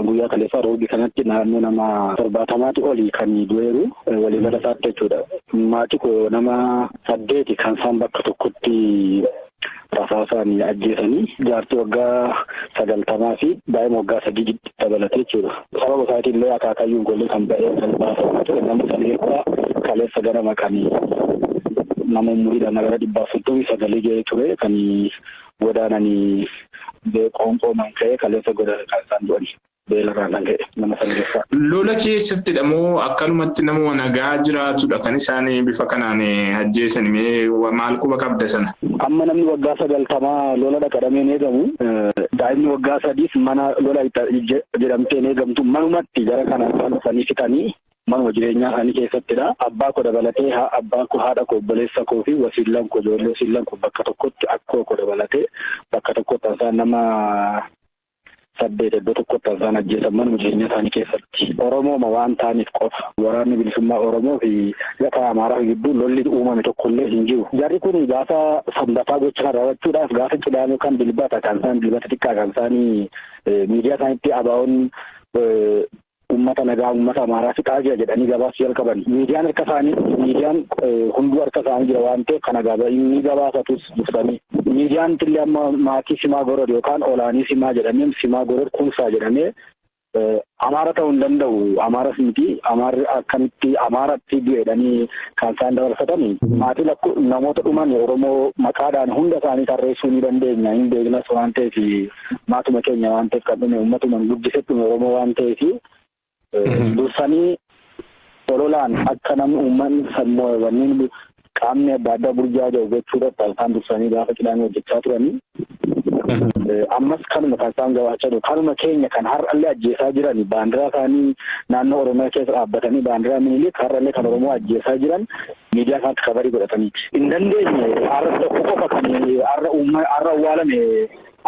E: guyyaa kaleessaa roobii kanatti naannoo nama 70ti oli kan du'eeru waliigala isaatti jechuudha. Maatii koo nama saddeeti kan isaan bakka tokkotti rasaasaan ajjeesanii, jaartii waggaa 90 fi daa'ima waggaa 3 dabalatee jechuudha. Sababa isaatiin illee akaakayyuun gollee kan ba'ee kan baafamaa ture nama sana keessaa kaleessa ganama kan nama umuriidhaan gara 139 ga'ee ture kan godaananii qoonqoomaan ka'ee kaleessa godaanan kan isaan du'anii. Beelarraan kan ka'e nama sana keessaa.
C: Lola keessattidha moo akkanumatti nama nagaa jiraatudha kan isaan bifa kanaan ajjeesan? Mee maal quba qabda sana?
E: Amma namni waggaa 90 lola dhaqadhamee hin eegamu. Daa'imni waggaa 3s mana lola jedhamtee hin eegamtu. Manumatti gara kana isaan dhufanii fixanii manuma jireenyaa isaanii keessattidha. Abbaa koo dabalatee, abbaa koo, haadha koo, obboleessa koo fi wasiillan koo, ijoollee wasiillan koo bakka tokkotti, akkoo koo dabalatee bakka tokkotti isaan nama saddeet iddoo tokkotti isaan ajjeesan manuma jireenya isaanii keessatti. Oromooma waan ta'aniif qofa. Waraanni bilisummaa Oromoo fi gata Amaaraa gidduu lolli uumame tokkollee hin jiru. Jarri kun gaafa Sanbataa gocha kana raawwachuudhaaf gaafa Qidaamee kan Dilbata kan isaan, Dilbata xiqqaa kan isaanii miidiyaa isaaniitti ABO'n uummata nagaa, uummata Amaaraa fixaa jira jedhanii gabaasuu jalqaban. Miidiyaan harka isaanii, miidiyaan hunduu harka isaanii jira waan ta'eef kana inni gabaasatus dursanii. Miidiyaan illee amma maatii Simaa Gorod yookaan Olaanii Simaa jedhamee, Simaa Gorod Kumsaa jedhamee, Amaara ta'uu hin danda'u. Amaaras miti. Amaarri akkamitti Amaaratti du'edhanii kan isaan dabarfatani. Maatii lakkoo namoota dhuman Oromoo maqaadhaan hunda isaanii tarreessuu ni dandeenya. Hin beeknas waan ta'eef, maatuma keenya waan ta'eef kan dhume, uummatuma guddisee dhume Oromoo waan ta'eef. Dursanii ololaan akka namni uummanni sammuu wanneen qaamni adda addaa burjaaja'u gochuudhaaf isaan dursanii gaafa qidaamee hojjechaa turanii. Ammas kanuma kan isaan gabaachaa jiru. Kanuma keenya kan har'allee ajjeesaa jiran, baandiraa isaanii naannoo Oromiyaa keessa dhaabbatanii, baandiraa Minilik har'allee kan Oromoo ajjeesaa jiran miidiyaa isaatti cover godhatanii. Hin dandeenye. Har'a tokko qofa kan har'a har'a awwaalame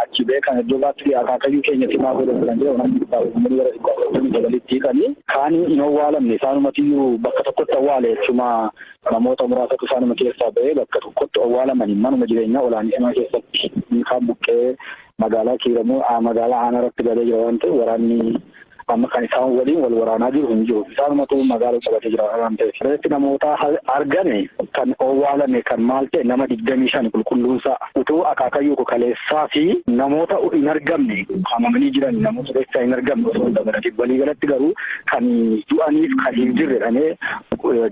E: achi ba'ee kan iddoo baatti akaakayyuu keenya simaa godhatu kan jedhamu, namni umurii gara 449tti hiikanii, kaanii hin awwaalamne. Isaanumatiyyuu bakka tokkotti awwaale jechuma. Namoota muraasatu isaanuma keessaa ba'ee bakka tokkotti awwaalamanii, manuma jireenyaa olaanii simaa keessatti. Kaan buqqee magaalaa Kiiramuu magaalaa aanaa irratti galee jira waan ta'eef, waraanni amma kan isaan waliin wal waraanaa jiru hin jiru. Isaanumatu magaalaa qabatee jira waan ta'eef. Reeffi namoota argame kan owwaalame kan maal ta'e nama 25 qulqulluunsaa utuu akaakayyuu kaleessaa fi namoota hin argamne qaamamanii jiran, namoota reeffa hin argamne osoo hin dabalatin, waliigalatti garuu kan du'aniif kan hin jirre jedhamee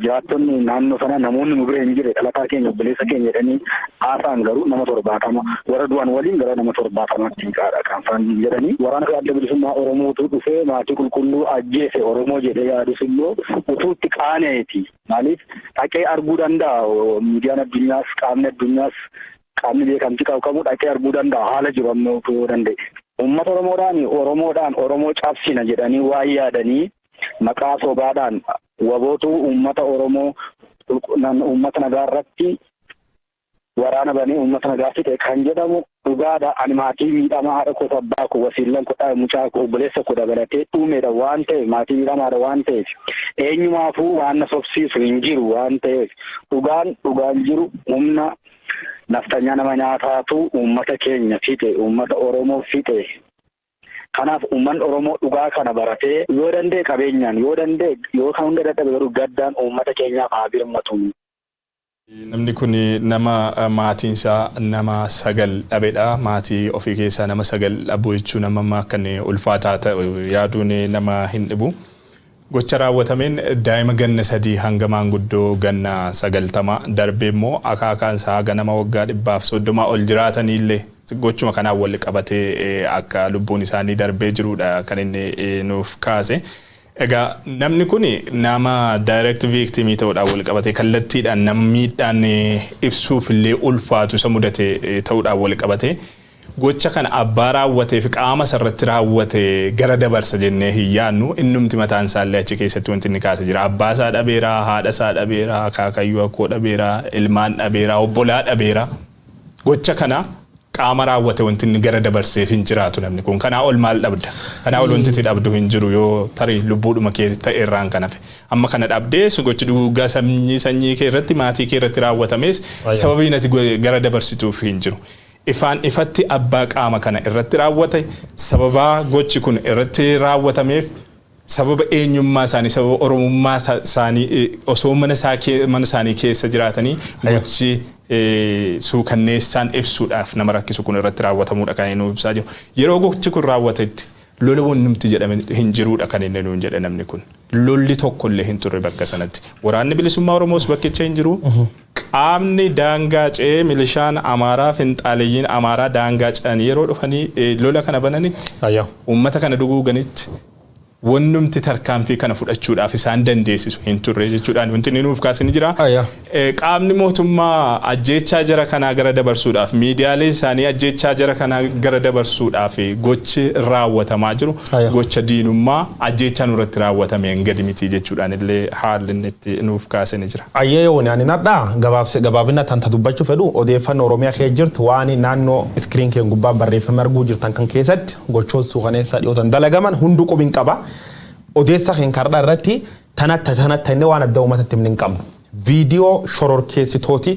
E: jiraattonni naannoo sana namoonni nu bira hin jirre, dhalataa keenya, obboleessa keenya jedhanii haasa'an garuu nama 70, warra du'an waliin gara nama 70tti qaadha kan isaan jedhanii. Waraana Adda Bilisummaa Oromootu dhufee maatii qulqulluu ajjeese Oromoo jedhee yaadus immoo utuu itti qaaneeti. Maaliif dhaqee arguu danda'a? Miidiyaan addunyaas, qaamni addunyaas, qaamni beekamtii qabu kamuu dhaqee arguu danda'a haala jiru amma utuu danda'e. Uummata Oromoodhaan Oromoodhaan Oromoo cabsina jedhanii waan yaadanii maqaa sobaadhaan wabootu uummata Oromoo, uummata nagaa irratti waraana banee uummata nagaa fixe kan jedhamu dhugaadha. Ani maatii miidhamaa, haadha koo, abbaa koo, wasiillan koo, mucaa koo, obboleessa koo dabalatee dhumeedha waan ta'eef, maatii miidhamaadha waan ta'eef, eenyumaafuu waan na sobsiisu hin jiru waan ta'eef, dhugaan jiru humna naftanyaa nama nyaataatu uummata keenya fixe, uummata Oromoo fixe. Kanaaf uummanni Oromoo dhugaa kana baratee, yoo danda'e qabeenyaan, yoo danda'e, yoo kan hunda dadhabe garuu gaddaan uummata keenyaaf haa birmatu.
C: Namni kun nama maatiin isaa nama sagal dhabedha. Maatii ofii keessaa nama sagal dhabuu jechuun nama akka inni ulfaataa ta'e yaaduun nama hin dhibu. Gocha raawwatameen daa'ima ganna 3 hanga maanguddoo ganna 90 darbee immoo akaakaan isaa haga nama waggaa 130 ol jiraatanii illee gochuma kanaan wal qabatee akka lubbuun isaanii darbee jirudha kan inni nuuf kaase. Egaa namni kun nama direct victim ta'uudhaan wal qabatee, kallattiidhaan nama miidhaan ibsuuf illee ulfaatu isa mudate ta'uudhaan wal qabatee, gocha kana abbaa raawwatee fi qaama isarratti raawwate gara dabarsa jennee hin yaadnu. Innumti mataan isaallee achi keessatti wanti inni kaase jira. Abbaa isaa dhabeeraa, haadha isaa dhabeeraa, akaakayyuu akkoo dhabeeraa, ilmaan dhabeeraa, obbolaa dhabeeraa. Gocha kana qaama raawwate wanti inni gara dabarseef hin jiraatu namni kun. Kanaa ol maal dhabda? Kanaa ol wanti itti dhabdu hin jiru yoo tarii lubbuudhuma kee ta'e irraan kan hafe. Amma kana dhabdee gochi duguuggaa sanyii kee irratti, maatii kee irratti raawwatames sababiin ati gara dabarsituuf hin jiru. Ifaan ifatti abbaa qaama kana irratti raawwate, sababaa gochi kun irratti raawwatameef, sababa eenyummaa isaanii, sababa oromummaa isaanii, osoo mana isaanii keessa jiraatanii gochi suukanneessaan ibsuudhaaf nama rakkisu kun irratti raawwatamuudha kan inni ibsaa jiru. Yeroo gochi kun raawwatetti lola wannumti jedhame hin jiruudha kan inni nuun jedhe namni kun. Lolli tokkollee hin turre bakka sanatti. Waraanni Bilisummaa Oromoos bakkicha hin jiru. Qaamni daangaa ce'ee milishaan Amaaraa, finxaaleyyiin Amaaraa daangaa ce'anii yeroo dhufanii lola kana bananitti, uummata kana duguuganitti, wannumti tarkaanfii kana fudhachuudhaaf isaan dandeessisu hin turre jechuudhaan wanti inni nuuf kaasanii jira. Qaamni mootummaa ajjeechaa jara kanaa gara dabarsuudhaaf, miidiyaalee isaanii ajjeechaa jara kanaa gara dabarsuudhaaf gochi raawwatamaa jiru gocha diinummaa ajjeechaa nurratti raawwatameen gadi miti jechuudhaan illee haalli inni itti nuuf kaasanii jira.
A: Ayyee, yoon ani nadhaa gabaabse gabaabina tan ta dubbachuu fedhu, odeeffannoo Oromiyaa keessa jirtu waan naannoo screen keen gubbaa barreeffame arguu jirtan kan keessatti gochoota suukaneessaa dhiyootan dalagaman hunduu qubin qaba. Odeessa keen kardhaa irratti tanatta tanatta inni waan adda uummatatti himni hin qabnu. Viidiyoo shororkeessitooti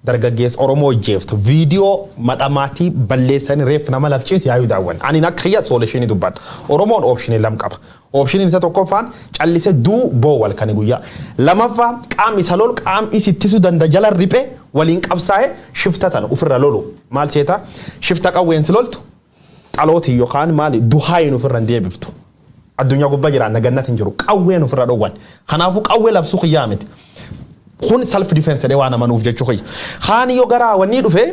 A: dargaggeessa Oromoo jeeftu, viidiyoo madhamaatii balleessanii reeffa nama lafciis yaayuu daawwan. Ani akka kiyya solution dubbadha. Oromoon option lam qaba. Option isa tokkoffaan callise duu boowwal kan guyyaa. Lamaffaa qaamni isa lolu, qaamni isi ittisuu danda'a jala riphee waliin qabsaa'ee shifta tana ofirra lolu. Maal seeta? Shifta qawweensi loltu xalootii yookaan maali duhaayin ofirra hin deebiftu. Addunyaa gubbaa jiraan nagannat hin jiru. Qawween ofirra dhowwan. Kanaafuu qawwee labsuu kiyyaa miti. Kun self defense jedhee waan amanuuf jechuu kiyya. Kaan yoo gara wanni dhufe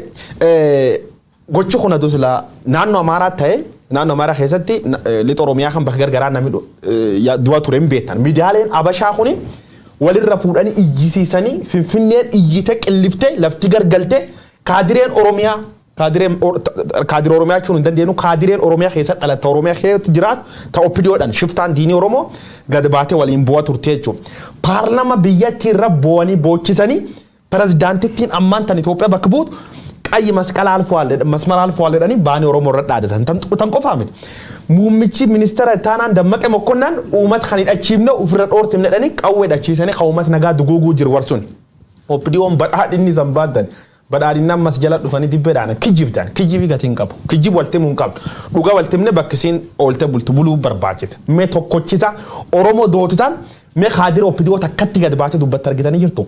F: Gochi kun aduu silaa naannoo Amaaraa ta'e, naannoo Amaaraa keessatti lixa Oromiyaa kan bakka gargaraa namni du'a ture hin beektan. Miidiyaaleen Abashaa kuni walirra fuudhanii iyyisiisanii, Finfinneen iyyite, qilliftee, lafti gargalte. Kaadireen Oromiyaa, kaadireen kaadiree Oromiyaa jechuun hin dandeenyu, kaadireen Oromiyaa keessa dhalatta, Oromiyaa keessatti jiraatu, ta OPDOdhaan shiftaan diinii Oromoo gad baatee waliin bu'aa turte jechuudha. Paarlama biyyattii irra bu'anii boochisanii, pirezidaantittiin ammaan tan Itoophiyaa bakka buutu ቀይ መስቀል አልፏል መስመር አልፏል jedhanii baanii Oromoo irra dhaadatan tan qofaa miti. Muummichi ministeera taanaan Dammaqee Mokkonnaan uummata kan hidhachiifne ofirra dhoortimne jedhanii qawwee hidhachiisanii kan uummata nagaa duguuguu jiru warsun. OPDOn badhaadhinni san baaddan badhaadhinni ammas jala dhufanii dibbeedhaan kijibdan. Kijibii gatii hin qabu. Kijib waltimuu hin qabdu. Dhugaa waltimne bakkisiin oolte bultu buluu barbaachisa. Mee tokkochisa Oromoo dootitaan, mee kaadira OPDO takkatti gad baatee dubbatti argitanii jirtu.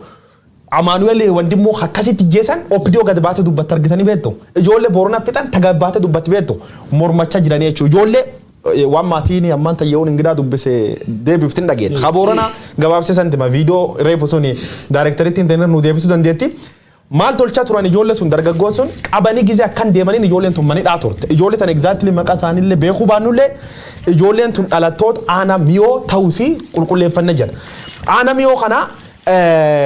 F: Amaanu'eel Wandimmoo akkasitti jeesan OPDO gad baatee dubbatti argitanii beektu. Ijoollee Boorana fixan ta gad baatee dubbatti beektu. Mormachaa jiranii jechuudha. Ijoollee waan maatiin ammaan tayyeewwan ingidaa dubbise deebiftin dhageet. Ha Boorana gabaabsee santima viidiyoo reefu suni daayireektarittiin ta'in nu deebisuu dandeetti. Maal tolchaa turan ijoollee sun? Dargaggoon sun qabanii gizee akkan deemaniin ijoolleen tun manidhaa turte. Ijoollee tan exactly maqaa isaaniillee beekuu baannullee, ijoolleen tun dhalattoota aanaa Miyoo ta'uusii qulqulleeffanne jira. Aanaa Miyoo kana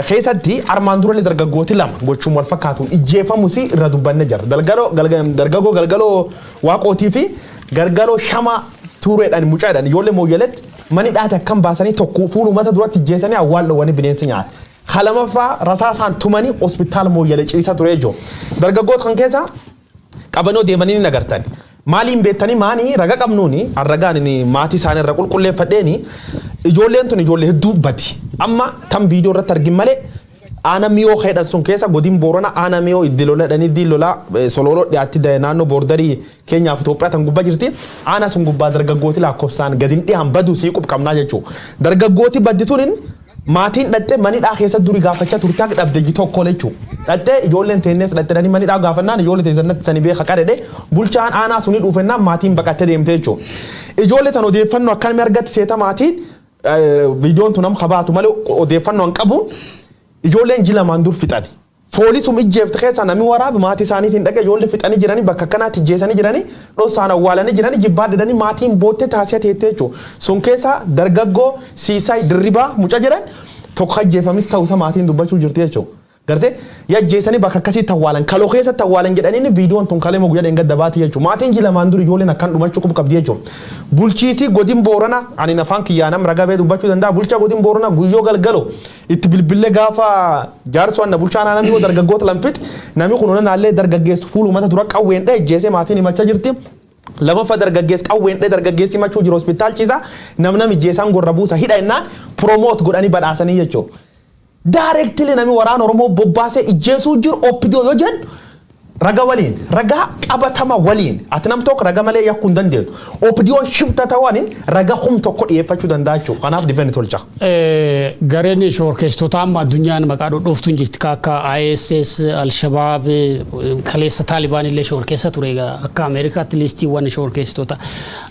F: keessatti armaan durallee dargaggooti lama gochuun wal fakkaatuun ijjeefamusi irra dubbanne jira. Dargaggoo Galgaloo Waaqootii fi Gargaloo Shama Tuureedhaan mucaadhaan ijoollee Mooyyaletti mani dhaate akkam baasanii tokko fuula uummata duratti ijjeessanii awwaal bineensi nyaata. Kalamaffaa rasaasaan tumanii hospitaala Mooyyalee ciisa ture jiru. Dargaggoota kan keessa qabanoo deemanii ni agartan. Maaliin beektanii? Maanii raga qabnuuni arragaan maatii isaanii irra qulqulleeffadheeni, ijoolleen tun ijoollee hedduu bati. Amma tan viidiyoo irratti argin malee, aana Miyoo hedhan sun keessa, godin Boorana aana Miyoo iddi lola dhanii iddi lola Sololoo dhiyaatti, naannoo borderii Keenyaaf Itoophiyaa tan gubbaa jirti. Aana sun gubbaa dargaggooti lakkoofsaan gadi hin dhiyan baduu sii qubqabnaa jechuudha. Dargaggooti baddi tunin maatiin dhattee manidhaa keessa durii gaafachaa turte akka dhabde tokko jechuudha. Dhattee ijoolleen teennees dhattee manidhaa gaafannaan ijoollee teessannatti tani beeka qadhedhe bulchaan aanaa suni dhuufennaan maatiin baqattee deemte jechuudha. Ijoollee tan odeeffannoo akkamii argatti seeta maatiin? Viidiyoon tun nama kabaatu malee odeeffannoo hin qabuun ijoolleen 2 ji'a dur fixani. Foolisum ijjeefte keessa namni waraabe maatii isaaniitiin dhaqe, ijoollee fixanii jiranii, bakka akkanaatti ijjeessanii jiranii, dhossaan awwaalanii jiranii, jibbaa didanii maatiin boottee taasisa teettee jechuudha. Sun keessa dargaggoo Siisaay Dirribaa muca jedhan tokko ajjeefamis ta'uusa maatiin dubbachuu jirti jechuudha. Gartee yajjeessanii bakka akkasiitti awwaalan, kaloo keessatti awwaalan jedhanii viidiyoon tun kalee guyyaa dheengadda baati jechuudha. Maatiin 2 ji'a dur ijoolleen akkan dhumachuu qubu qabdi jechuudha. Bulchiisii godin Boorana, ani afaan kiyyaanam ragabee dubbachuu danda'a. Bulchaa godin Boorana Guyyoo Galgalo itti bilbillee gaafa jaarsu anna bulchaa namni yoo dargaggoota lamfit namni kun naallee dargaggeessu fuula uummata dura qawween dhee ejjeesee maatiin himachaa jirti. Lammaffaa dargaggeessi qawween dhee dargaggeessi himachuu jiru hospitaal ciisa, nam ijjeesaan gorra buusa hidha innaan promote godhanii badhaasanii jechuudha. Directly namni waraana Oromoo bobbaasee ijjeesuu jiru OPDO yoo jennu raga waliin, ragaa qabatama waliin. Ati nam tokko raga malee yakkuu hin dandeettu. OPDOn shifta ta'aniin raga 1000 dhiyeeffachuu danda'a jechuudha. Kanaaf defend tolcha.
B: Gareen shororkeessitoota amma addunyaan maqaa dhodhooftu hin jirti. Akka ISIS, Al-Shabaab, kaleessa Taalibaan illee shororkeessa ture egaa akka Ameerikaatti listiiwwan shororkeessitoota.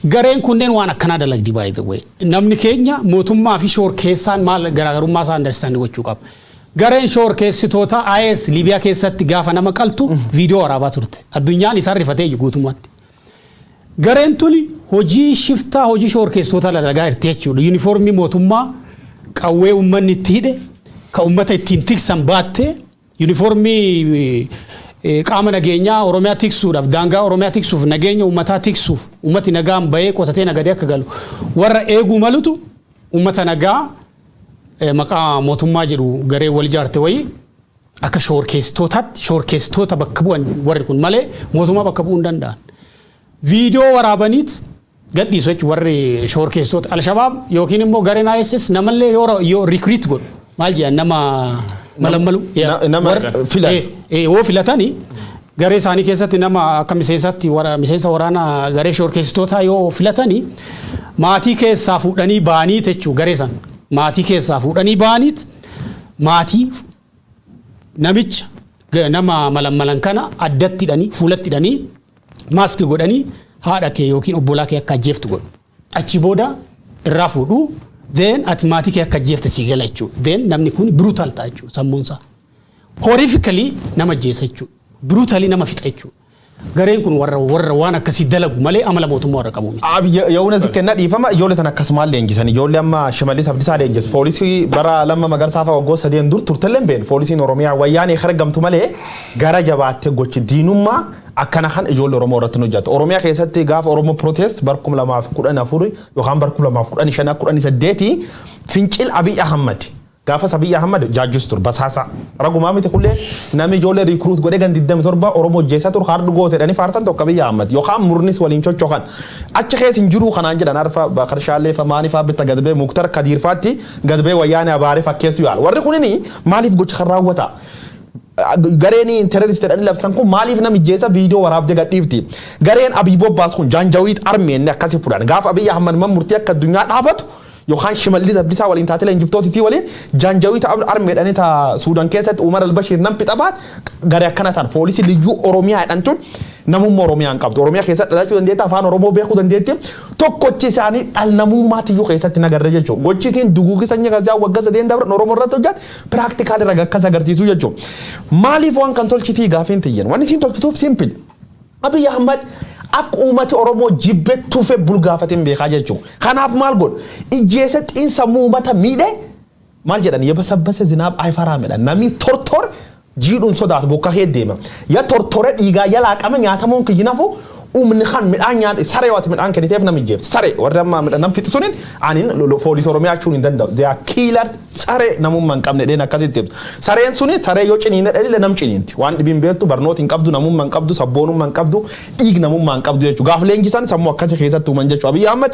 B: Gareen kunneen waan akkanaa dalagdi, by the way. Namni keenya mootummaa fi shororkeessaan maal garaagarummaa isaa understand gochuu qaba. Gareen shororkeessitoota IS Liibiyaa keessatti gaafa nama qaltu viidiyoo waraabaa turte. Addunyaan isaan rifatee jiru guutummaatti. Gareen tuni hojii shiftaa, hojii shororkeessitoota dalagaa jirti jechuudha. Yuunifoormii mootummaa, qawwee uummanni itti hidhe, ka uummata ittiin tiksan baattee, yuunifoormii qaama nageenyaa Oromiyaa tiksuudhaaf, daangaa Oromiyaa tiksuuf, nageenya uummataa tiksuuf, uummati nagaan bahee qotatee nagadee akka galu warra eeguu malutu, uummata nagaa maqaa mootummaa jedhu garee wal ijaarte wayii akka shororkeessitootaatti, shororkeessitoota bakka bu'an warri kun malee mootummaa bakka bu'uu hin danda'an. Viidiyoo waraabaniit gadhiisu jechuun warri shororkeessitoota Alshabaab yookiin immoo gareen ISIS namallee yoo recruit godhu, maal jedhan, nama malammalu.
F: Nama filan.
B: Yoo filatanii garee isaanii keessatti nama akka miseensaatti miseensa waraanaa garee shororkeessitootaa yoo filatanii, maatii keessaa fuudhanii ba'anii jechuun, garee san maatii keessaa fuudhanii ba'aniit maatii namicha nama malammalan kana addatti hidhanii, fuulatti hidhanii, mask godhanii, haadha kee yookiin obbolaa kee akka ajjeeftu godhu. Achi booda irraa fuudhu, then ati maatii kee akka ajjeefte sii gala jechuudha. Then namni kun brutal ta'a jechuudha sammuunsaa. Horrifically nama ajjeesa jechuudha. Brutally nama fixa jechuudha. Gareen kun warra waan akkasii dalagu malee amala mootummaa warra qabu miti.
F: Yoona kenna dhiifama, ijoollee tan akkasumaan leenjisan. Ijoollee amma Shimallis Abdiisaa leenjisu foolisii bara Lamma Magarsaa fa'a waggoota 3 dur turtellee hin beeknu. Foolisiin Oromiyaa wayyaanee argamtu malee gara jabaattee gochi diinummaa akkana kan ijoollee Oromoo irratti hojjetu. Oromiyaa keessatti gaafa Oromoo Protest bar 2014 yookaan bar 2015 18 fincil Abiy Ahmad, gaafas Abiy Ahmad jaajjus ture, basaasa. Ragumaa miti kullee namni ijoollee recruit godhee gan 27 Oromoo hojjeessaa ture hardu goote jedhanii faarsan tokko Abiy Ahmad yookaan murnis waliin chochokan. Achi keessa hin jiru kanaan jedhan arfa Bakarshaallee fa maaniifaa bitta gadbee Muktar Kadiirfaatti gadbee wayyaanee abaaree fakkeessu yaala. Warri kunini maaliif gocha kan raawwata? Gareen terrorist jedhanii labsan kun maaliif nama ijjeessa viidiyoo waraabdee gadhiifti? Gareen Abiy bobbaas kun Janjaweed army inni akkasii fudhan. Gaafa Abiy Ahmad man murtii akka addunyaa dhaabatu yookaan Shimallis Abdiisaa waliin taatee leenjiftootitii waliin Janjaweed army jedhanii ta Suudaan keessatti Umar al-Bashir nam fixa baat garee akkana ta'an poolisii liyyuu Oromiyaa jedhan tun namummaa Oromiyaa hin qabdu. Oromiyaa keessatti dhalachuu dandeetti, afaan Oromoo beekuu dandeetti. Tokkochi isaanii dhal namummaatiyyuu keessatti nagarre jechuudha. Gochi isiin duguugi sanyii gazaa waggaa 3 dabran Oromoo irratti hojjate practical raga akkas agarsiisuu jechuudha. Maaliif waan kan tolchitii gaafiin tiyyan? Wanni isiin tolchituuf simple. Abiy Ahmad akka uummati Oromoo jibbe tufe bulgaafatiin beekaa jechuudha. Kanaaf maal godhu? Ijjeessa xiinsammuu uummata miidhe. Maal jedhan? የበሰበሰ ዝናብ አይፈራም jedhan. Namni tortor jiidhuun sodaatu bokka kee deema. Ya tortore dhiigaa ya laaqame nyaatamuun kiyyinafu umni kan midhaan nyaate saree waati midhaan kenniteef nama ijjeef saree warri amma midhaan nam fixi sunin anin foolisii Oromiyaa jechuun hin danda'u. They are killer, saree namummaa hin qabne dheen akkasitti ibsu. Sareen suni saree yoo ciniine dhalile nam ciniinti. Waan dhibiin beektu, barnoota hin qabdu, namummaa hin qabdu, sabboonummaa hin qabdu, dhiig namummaa hin qabdu jechuudha. Gaaf leenjisan sammuu akkasii keessatti uuman jechuudha. Abiyyi Ahmad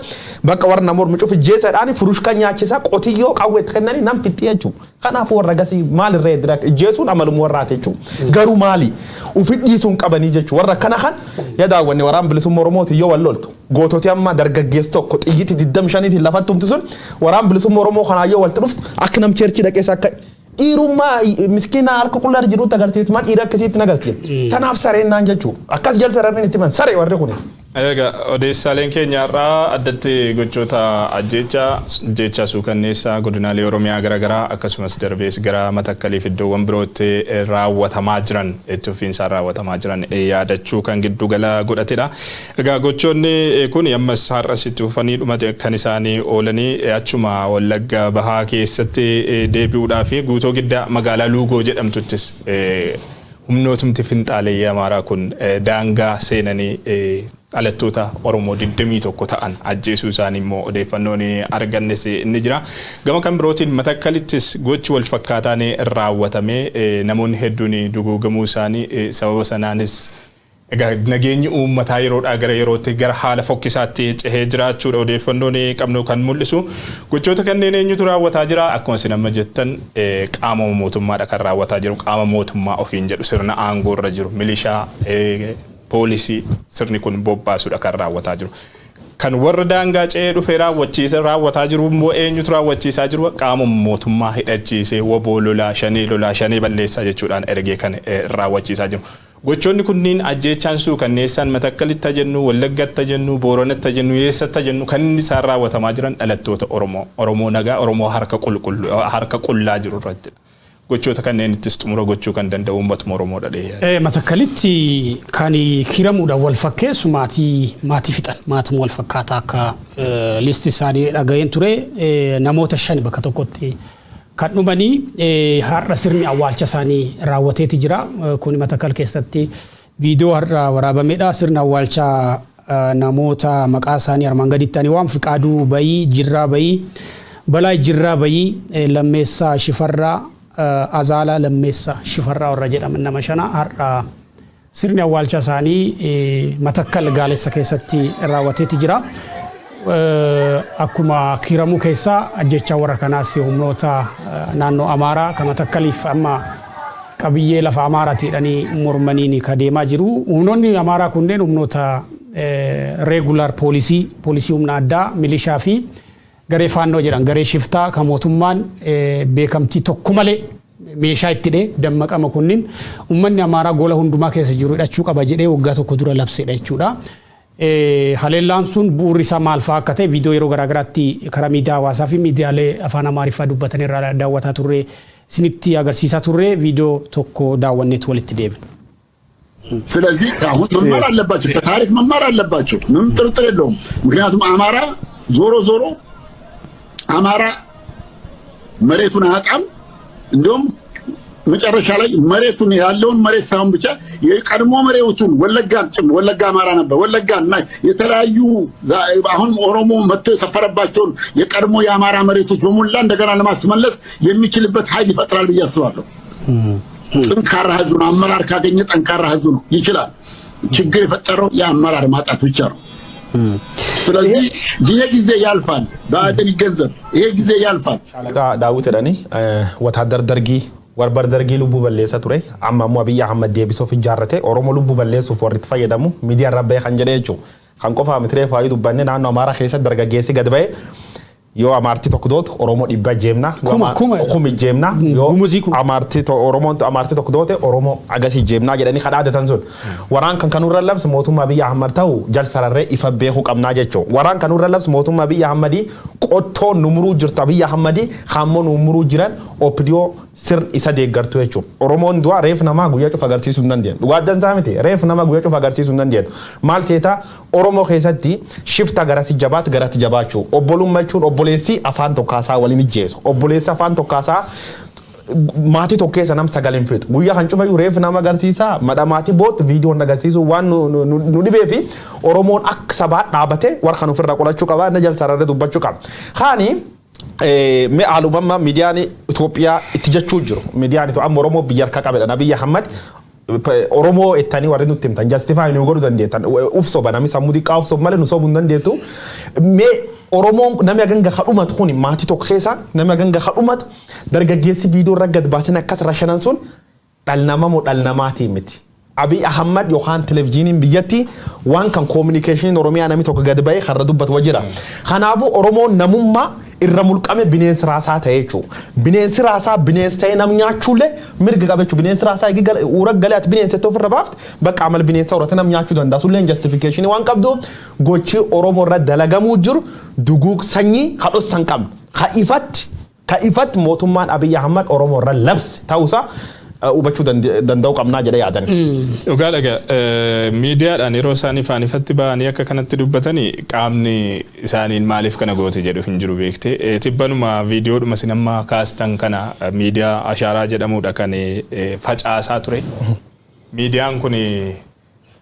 F: bakka warra nama mormi cufi ijjeesadhaan furushka nyaachisa, qotiyyoo qawwee itti kennanii nam fixi jechuudha. Kanaafuu warra gasii maalirra eddira ijjeesuun amaluma warraati jechuudha. Garuu maali? Ufi dhiisuun qabanii jechuudha. Warra akkana kan yaa daawwanne waraan bilisummaa Oromooti yoo wal loltu. Goototi amma dargaggeessi tokko xiyyiti 25tiin lafatti tumti sun waraan bilisummaa Oromoo kanaa yoo walitti dhuftu akka nam church dhaqeessa akka dhiirummaa miskiina harka qullaa jirutti agarsiiftu, maal dhiira akkasiitti agarsiiftu. Tanaaf sareen naan jechuudha. Akkas jala sararri itti man saree warri kuni.
C: Egaa odeessaaleen keenya irraa addatti gochoota ajjeechaa suukanneessaa godinaalee Oromiyaa garaagaraa akkasumas darbees gara Matakkaliif iddoowwan birootti raawwatamaa jiran, itti fufiinsaan raawwatamaa jiran yaadachuu kan giddu gala godhatedha. Egaa gochoonni kun ammas har'as itti fufanii dhumate kan isaanii oolanii achuma Wallagga Bahaa keessatti deebi'uudhaa fi Guutoo Giddaa magaalaa Luugoo jedhamtuttis humnootumti finxaaleeyyii Amaaraa kun daangaa seenanii dhalattoota Oromoo 21 ta'an ajjeesuu isaanii immoo odeeffannoon argannes ni jira. Gama kan birootiin Matakkalittis gochi wal fakkaataan raawwatamee namoonni hedduun duguugamuu isaanii, sababa sanaanis egaa nageenyi uummataa yeroodhaa gara yerootti gara haala fokkisaatti cehee jiraachuudha odeeffannoon qabnu kan mul'isu. Gochoota kanneen eenyutu raawwataa jira? Akkuma isin amma jettan qaama mootummaadha kan raawwataa jiru. Qaama mootummaa ofiin jedhu, sirna aangoo irra jiru, milishaa, poolisii sirni kun bobbaasudha kan raawwataa jiru. Kan warra daangaa ce'ee dhufee raawwachiisa raawwataa jiru immoo eenyutu raawwachiisaa jiru? Qaama mootummaa hidhachiisee woboo lolaa, shanee lolaa, shanee balleessaa jechuudhaan ergee kan raawwachiisaa jiru. Gochoonni kunniin, ajjeechaan suukanneessaan Matakkalitti jennu, Wallaggatti jennu, Booranatti jennu, eessatti jennu, kan inni isaan raawwatamaa jiran dhalattoota Oromoo, Oromoo nagaa, Oromoo harka qulqulluu harka qullaa jiru irratti. Gochoota kanneen ittis xumura gochuu kan danda'u uummatuma Oromoo dhadhee.
B: Matakkalitti kan hiramuudhaan wal fakkeessu maatii fixan, maatuma wal fakkaataa akka listi isaanii dhaga'een ture, namoota 5 bakka tokkotti kan dhumanii har'a sirni awwaalcha isaanii raawwateeti jira. Kun Matakkal keessatti viidiyoo har'a waraabamedha. Sirna awwaalchaa namoota maqaa isaanii armaan gaditti ani waan Fiqaaduu Bayii, Jirraa Bayii, Balaa Jirraa Bayii, Lammeessaa Shifarraa, Azaalaa Lammeessaa Shifarraa warra jedhaman nama shana har'a sirni awwaalcha isaanii Matakkal Gaalessa keessatti raawwateeti jira. Akkuma kiiramuu keessaa ajjeechaa warra kanaas humnoota naannoo Amaaraa kan Matakkaliif amma qabiyyee lafa Amaaraati jedhanii mormaniin ka deemaa jiru. Humnoonni Amaaraa kunneen humnoota regular poolisii, poolisii humna addaa, milishaa fi garee faannoo jedhan, garee shiftaa kan mootummaan beekamtii tokko malee meeshaa itti hidhee dammaqama kunniin uummanni Amaaraa gola hundumaa keessa jiru hidhachuu qaba jedhee waggaa tokko dura labsedha jechuudha. Haleellaan sun bu'uurri isaa maal fa'aa akka ta'e viidiyoo yeroo garaagaraatti karaa miidiyaa hawaasaa fi miidiyaalee afaan Amaariffaa dubbatan irraa daawwataa turre, isinitti agarsiisaa turre, viidiyoo tokko daawwanneetu walitti deebina.
G: ስለዚህ አሁን መማር አለባቸው፣ ከታሪክ መማር አለባቸው። ምንም ጥርጥር የለውም። ምክንያቱም አማራ ዞሮ ዞሮ አማራ መሬቱን አያጣም። እንዲሁም መጨረሻ ላይ መሬቱን ያለውን መሬት ሳይሆን ብቻ የቀድሞ መሬቱን ወለጋን ጭምር፣ ወለጋ አማራ ነበር። ወለጋ እና የተለያዩ አሁን ኦሮሞ መጥቶ የሰፈረባቸውን የቀድሞ የአማራ መሬቶች በሙላ እንደገና ለማስመለስ የሚችልበት ኃይል ይፈጥራል ብዬ አስባለሁ። ጠንካራ ህዝብ ነው። አመራር ካገኘ ጠንካራ ህዝብ ነው፣ ይችላል። ችግር የፈጠረው የአመራር ማጣት ብቻ ነው። ስለዚህ ይሄ ጊዜ ያልፋል። ብአዴን ይገንዘብ፣ ይሄ ጊዜ ያልፋል።
A: Shaalaqa Daawit jedhani ወታደር dargii warbar dargii lubbuu balleessa ture, amma ammoo Abiyyi Ahmad deebisuuf ijaarrate Oromoo lubbuu balleessuuf warri itti fayyadamu miidiyaa irra bahee kan jedhe jechuudha. Kan qofa mitiree faayuu dubbanne, naannoo Amaaraa keessatti dargaggeessi gad bahee yoo amaartii tokko dootu Oromoo 100 jeemna.
B: Kuma, kuma.
A: Kumi jeemna. Yoo
B: Gumuzii kuma.
A: amaartii Oromoon amaartii tokko doote Oromoo agasii jeemnaa jedhanii kadhaadatan sun. Waraan kan kanurra labsu mootummaa Abiyyi Ahmad ta'u jal sararree ifa beekuu qabnaa jechuudha. Waraan kanurra labsu mootummaa Abiyyi Ahmadii qottoo numuruu jirtu Abiyyi Ahmadii hammoo numuruu jiran OPDO sirn isa deeggartu jechuudha. Oromoon du'a reef namaa guyyaa cufa agarsiisuu hin dandeenyu. Dhugaa dansaa miti, reef nama guyyaa cufa agarsiisuu hin dandeenyu. Maal seetaa, Oromoo keessatti shifta garasi jabaatu garatti jabaachuu. Obbolummaa jechuun obboleessi afaan tokkaasaa waliin ijjeesu. Obboleessi afaan tokkaasaa maatii tokko keessa nam sagaleen fixu. Guyyaa kan cufayyuu reef nama agarsiisa. Madha maatii bootti viidiyoon agarsiisu waan nu dhibee fi Oromoon akka sabaa dhaabatee warra kan ofirraa qolachuu qaba. Inni jal sararree dubbachuu qaba. Kaani mee haalumamma miidiyaan Itoophiyaa itti jechuu jiru. Miidiyaan amma Oromoo biyya harka qabedha. Abiyyi Ahmad Oromoo ittanii warri nutti himtan justify nu godhuu dandeettan. Uf soba, namni sammuu xiqqaa uf soba malee nu sobuu hin dandeettu. Mee Oromoon namni haganga kadhumatu kun maatii tokko keessa namni haganga kadhumatu, dargaggeessi viidiyoo irra gad baasin akkas rashanan sun dhal nama moo dhal namaatii miti? Abiy Ahmad yookaan televizyiiniin biyyatti waan kan communication Oromiyaa namni tokko gad bahee karra dubbatu wajjira. Kanaafuu Oromoon namummaa irra mulqame bineensi raasaa ta'e jechuudha. Bineensi raasaa bineensi ta'e nam nyaachuullee mirga qaba jechuudha. Bineensi raasaa eegi uura galee ati bineensa itti ofirra baafte bakka amal bineensa horate nam nyaachuu danda'a. Sulleen justification waan qabdu gochi Oromoo irra dalagamuu jiru duguug sanyii kadhossan qabnu. Ka ifatti mootummaan Abiy Ahmad Oromoo irra labse ta'uusaa hubachuu danda'uu qabnaa jedhee yaadan.
C: Dhugaa dhaga, miidiyaadhaan yeroo isaan ifaan ifatti ba'anii akka kanatti dubbatanii qaamni isaaniin maaliif kana goote jedhu hin jiru beekte. Tibbanuma viidiyoodhuma isin amma kaastan kana miidiyaa Ashaaraa jedhamudha kan facaasaa ture. Miidiyaan kun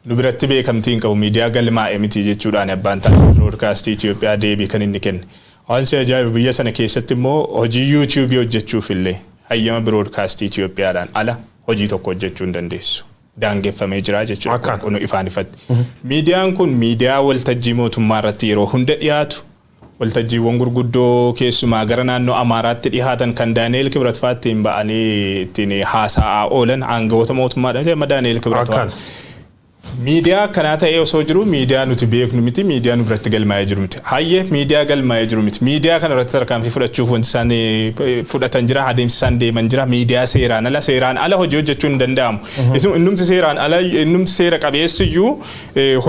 C: nu biratti beekamtii hin qabu, miidiyaa galmaa'e miti jechuudhaan abbaan taayitaa biroodkaastii Itoophiyaa deebii kan inni kenne. Waan si ajaa'ibu biyya sana keessatti immoo hojii yuutuubii hojjechuuf illee hayyama biroodkaastii Itoophiyaadhaan ala hojii tokko hojjechuu hin dandeessu. Daangeffamee jira jechuudha.
A: Akkaan.
C: Kun ifaan ifatti. Miidiyaan kun miidiyaa waltajjii mootummaa irratti yeroo hunda dhiyaatu, waltajjiiwwan gurguddoo keessumaa gara naannoo Amaaraatti dhihaatan kan Daani'eel Kibrat fa'aa ittiin ba'anii ittiin haasa'aa oolan aangawoota mootummaadha. Amma Daani'eel Kibrat fa'aa. Miidiyaa akkanaa ta'ee osoo jiru miidiyaa nuti beeknu miti, miidiyaa nu biratti galmaa'ee jiru miti. Hayyee, miidiyaa galmaa'ee jiru miti. Miidiyaa kana irratti tarkaanfii fudhachuuf wanti isaan fudhatan jira, adeemsi isaan deeman jira. Miidiyaa seeraan ala hojii hojjechuun hin danda'amu. Innumti seeraan ala, innumti seera qabeessi iyyuu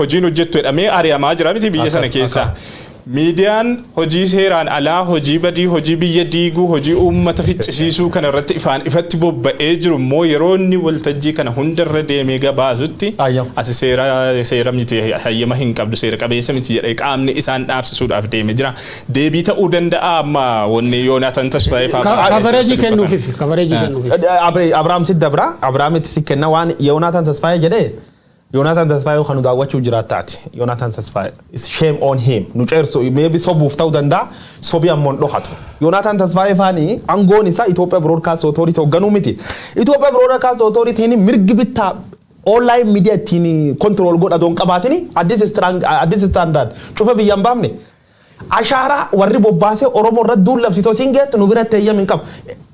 C: hojiin hojjettu jedhamee ari'amaa jira miti biyya sana keessa. Miidiyaan hojii seeraan alaa, hojii badii, hojii biyya diiguu, hojii uummata ficcisiisuu kana irratti ifaan ifatti bobba'ee jiru immoo yeroo inni waltajjii kana hundarra deemee gabaasutti ati seera miti, hayyama hin qabdu, seera qabeessa miti jedhee qaamni isaan dhaabsisuudhaaf deemee jira. Deebii ta'uu danda'a amma wanni Yoonaatan Tasfaayee fa'aa.
B: Coverage kennuufiif, coverage kennuufiif.
F: Abrahaam si dabra, Abrahaamitti si kenna. Waan Yoonaataan Tasfaayee jedhee, Yoonaataan Tasfaayee kan nu daawwachuu jiraattaati. Yoonaataan Tasfaayee, it's shame on him. Nu ceersu maybe sobuuf ta'uu danda'a, sobii ammoo hin dhokatu. Yoonaataan Tasfaayee faani aangoon isaa Itoophiyaa Broadcast Authority hoogganuu miti. Itoophiyaa Broadcast Authority mirgi bittaa online media ittiin control godha doon qabaatini Addis Standard cufa biyya hin baafne. Ashaaraa warri bobbaasee Oromoo irratti duullabsitoo siin geettu nu biratti eeyyam hin qabu.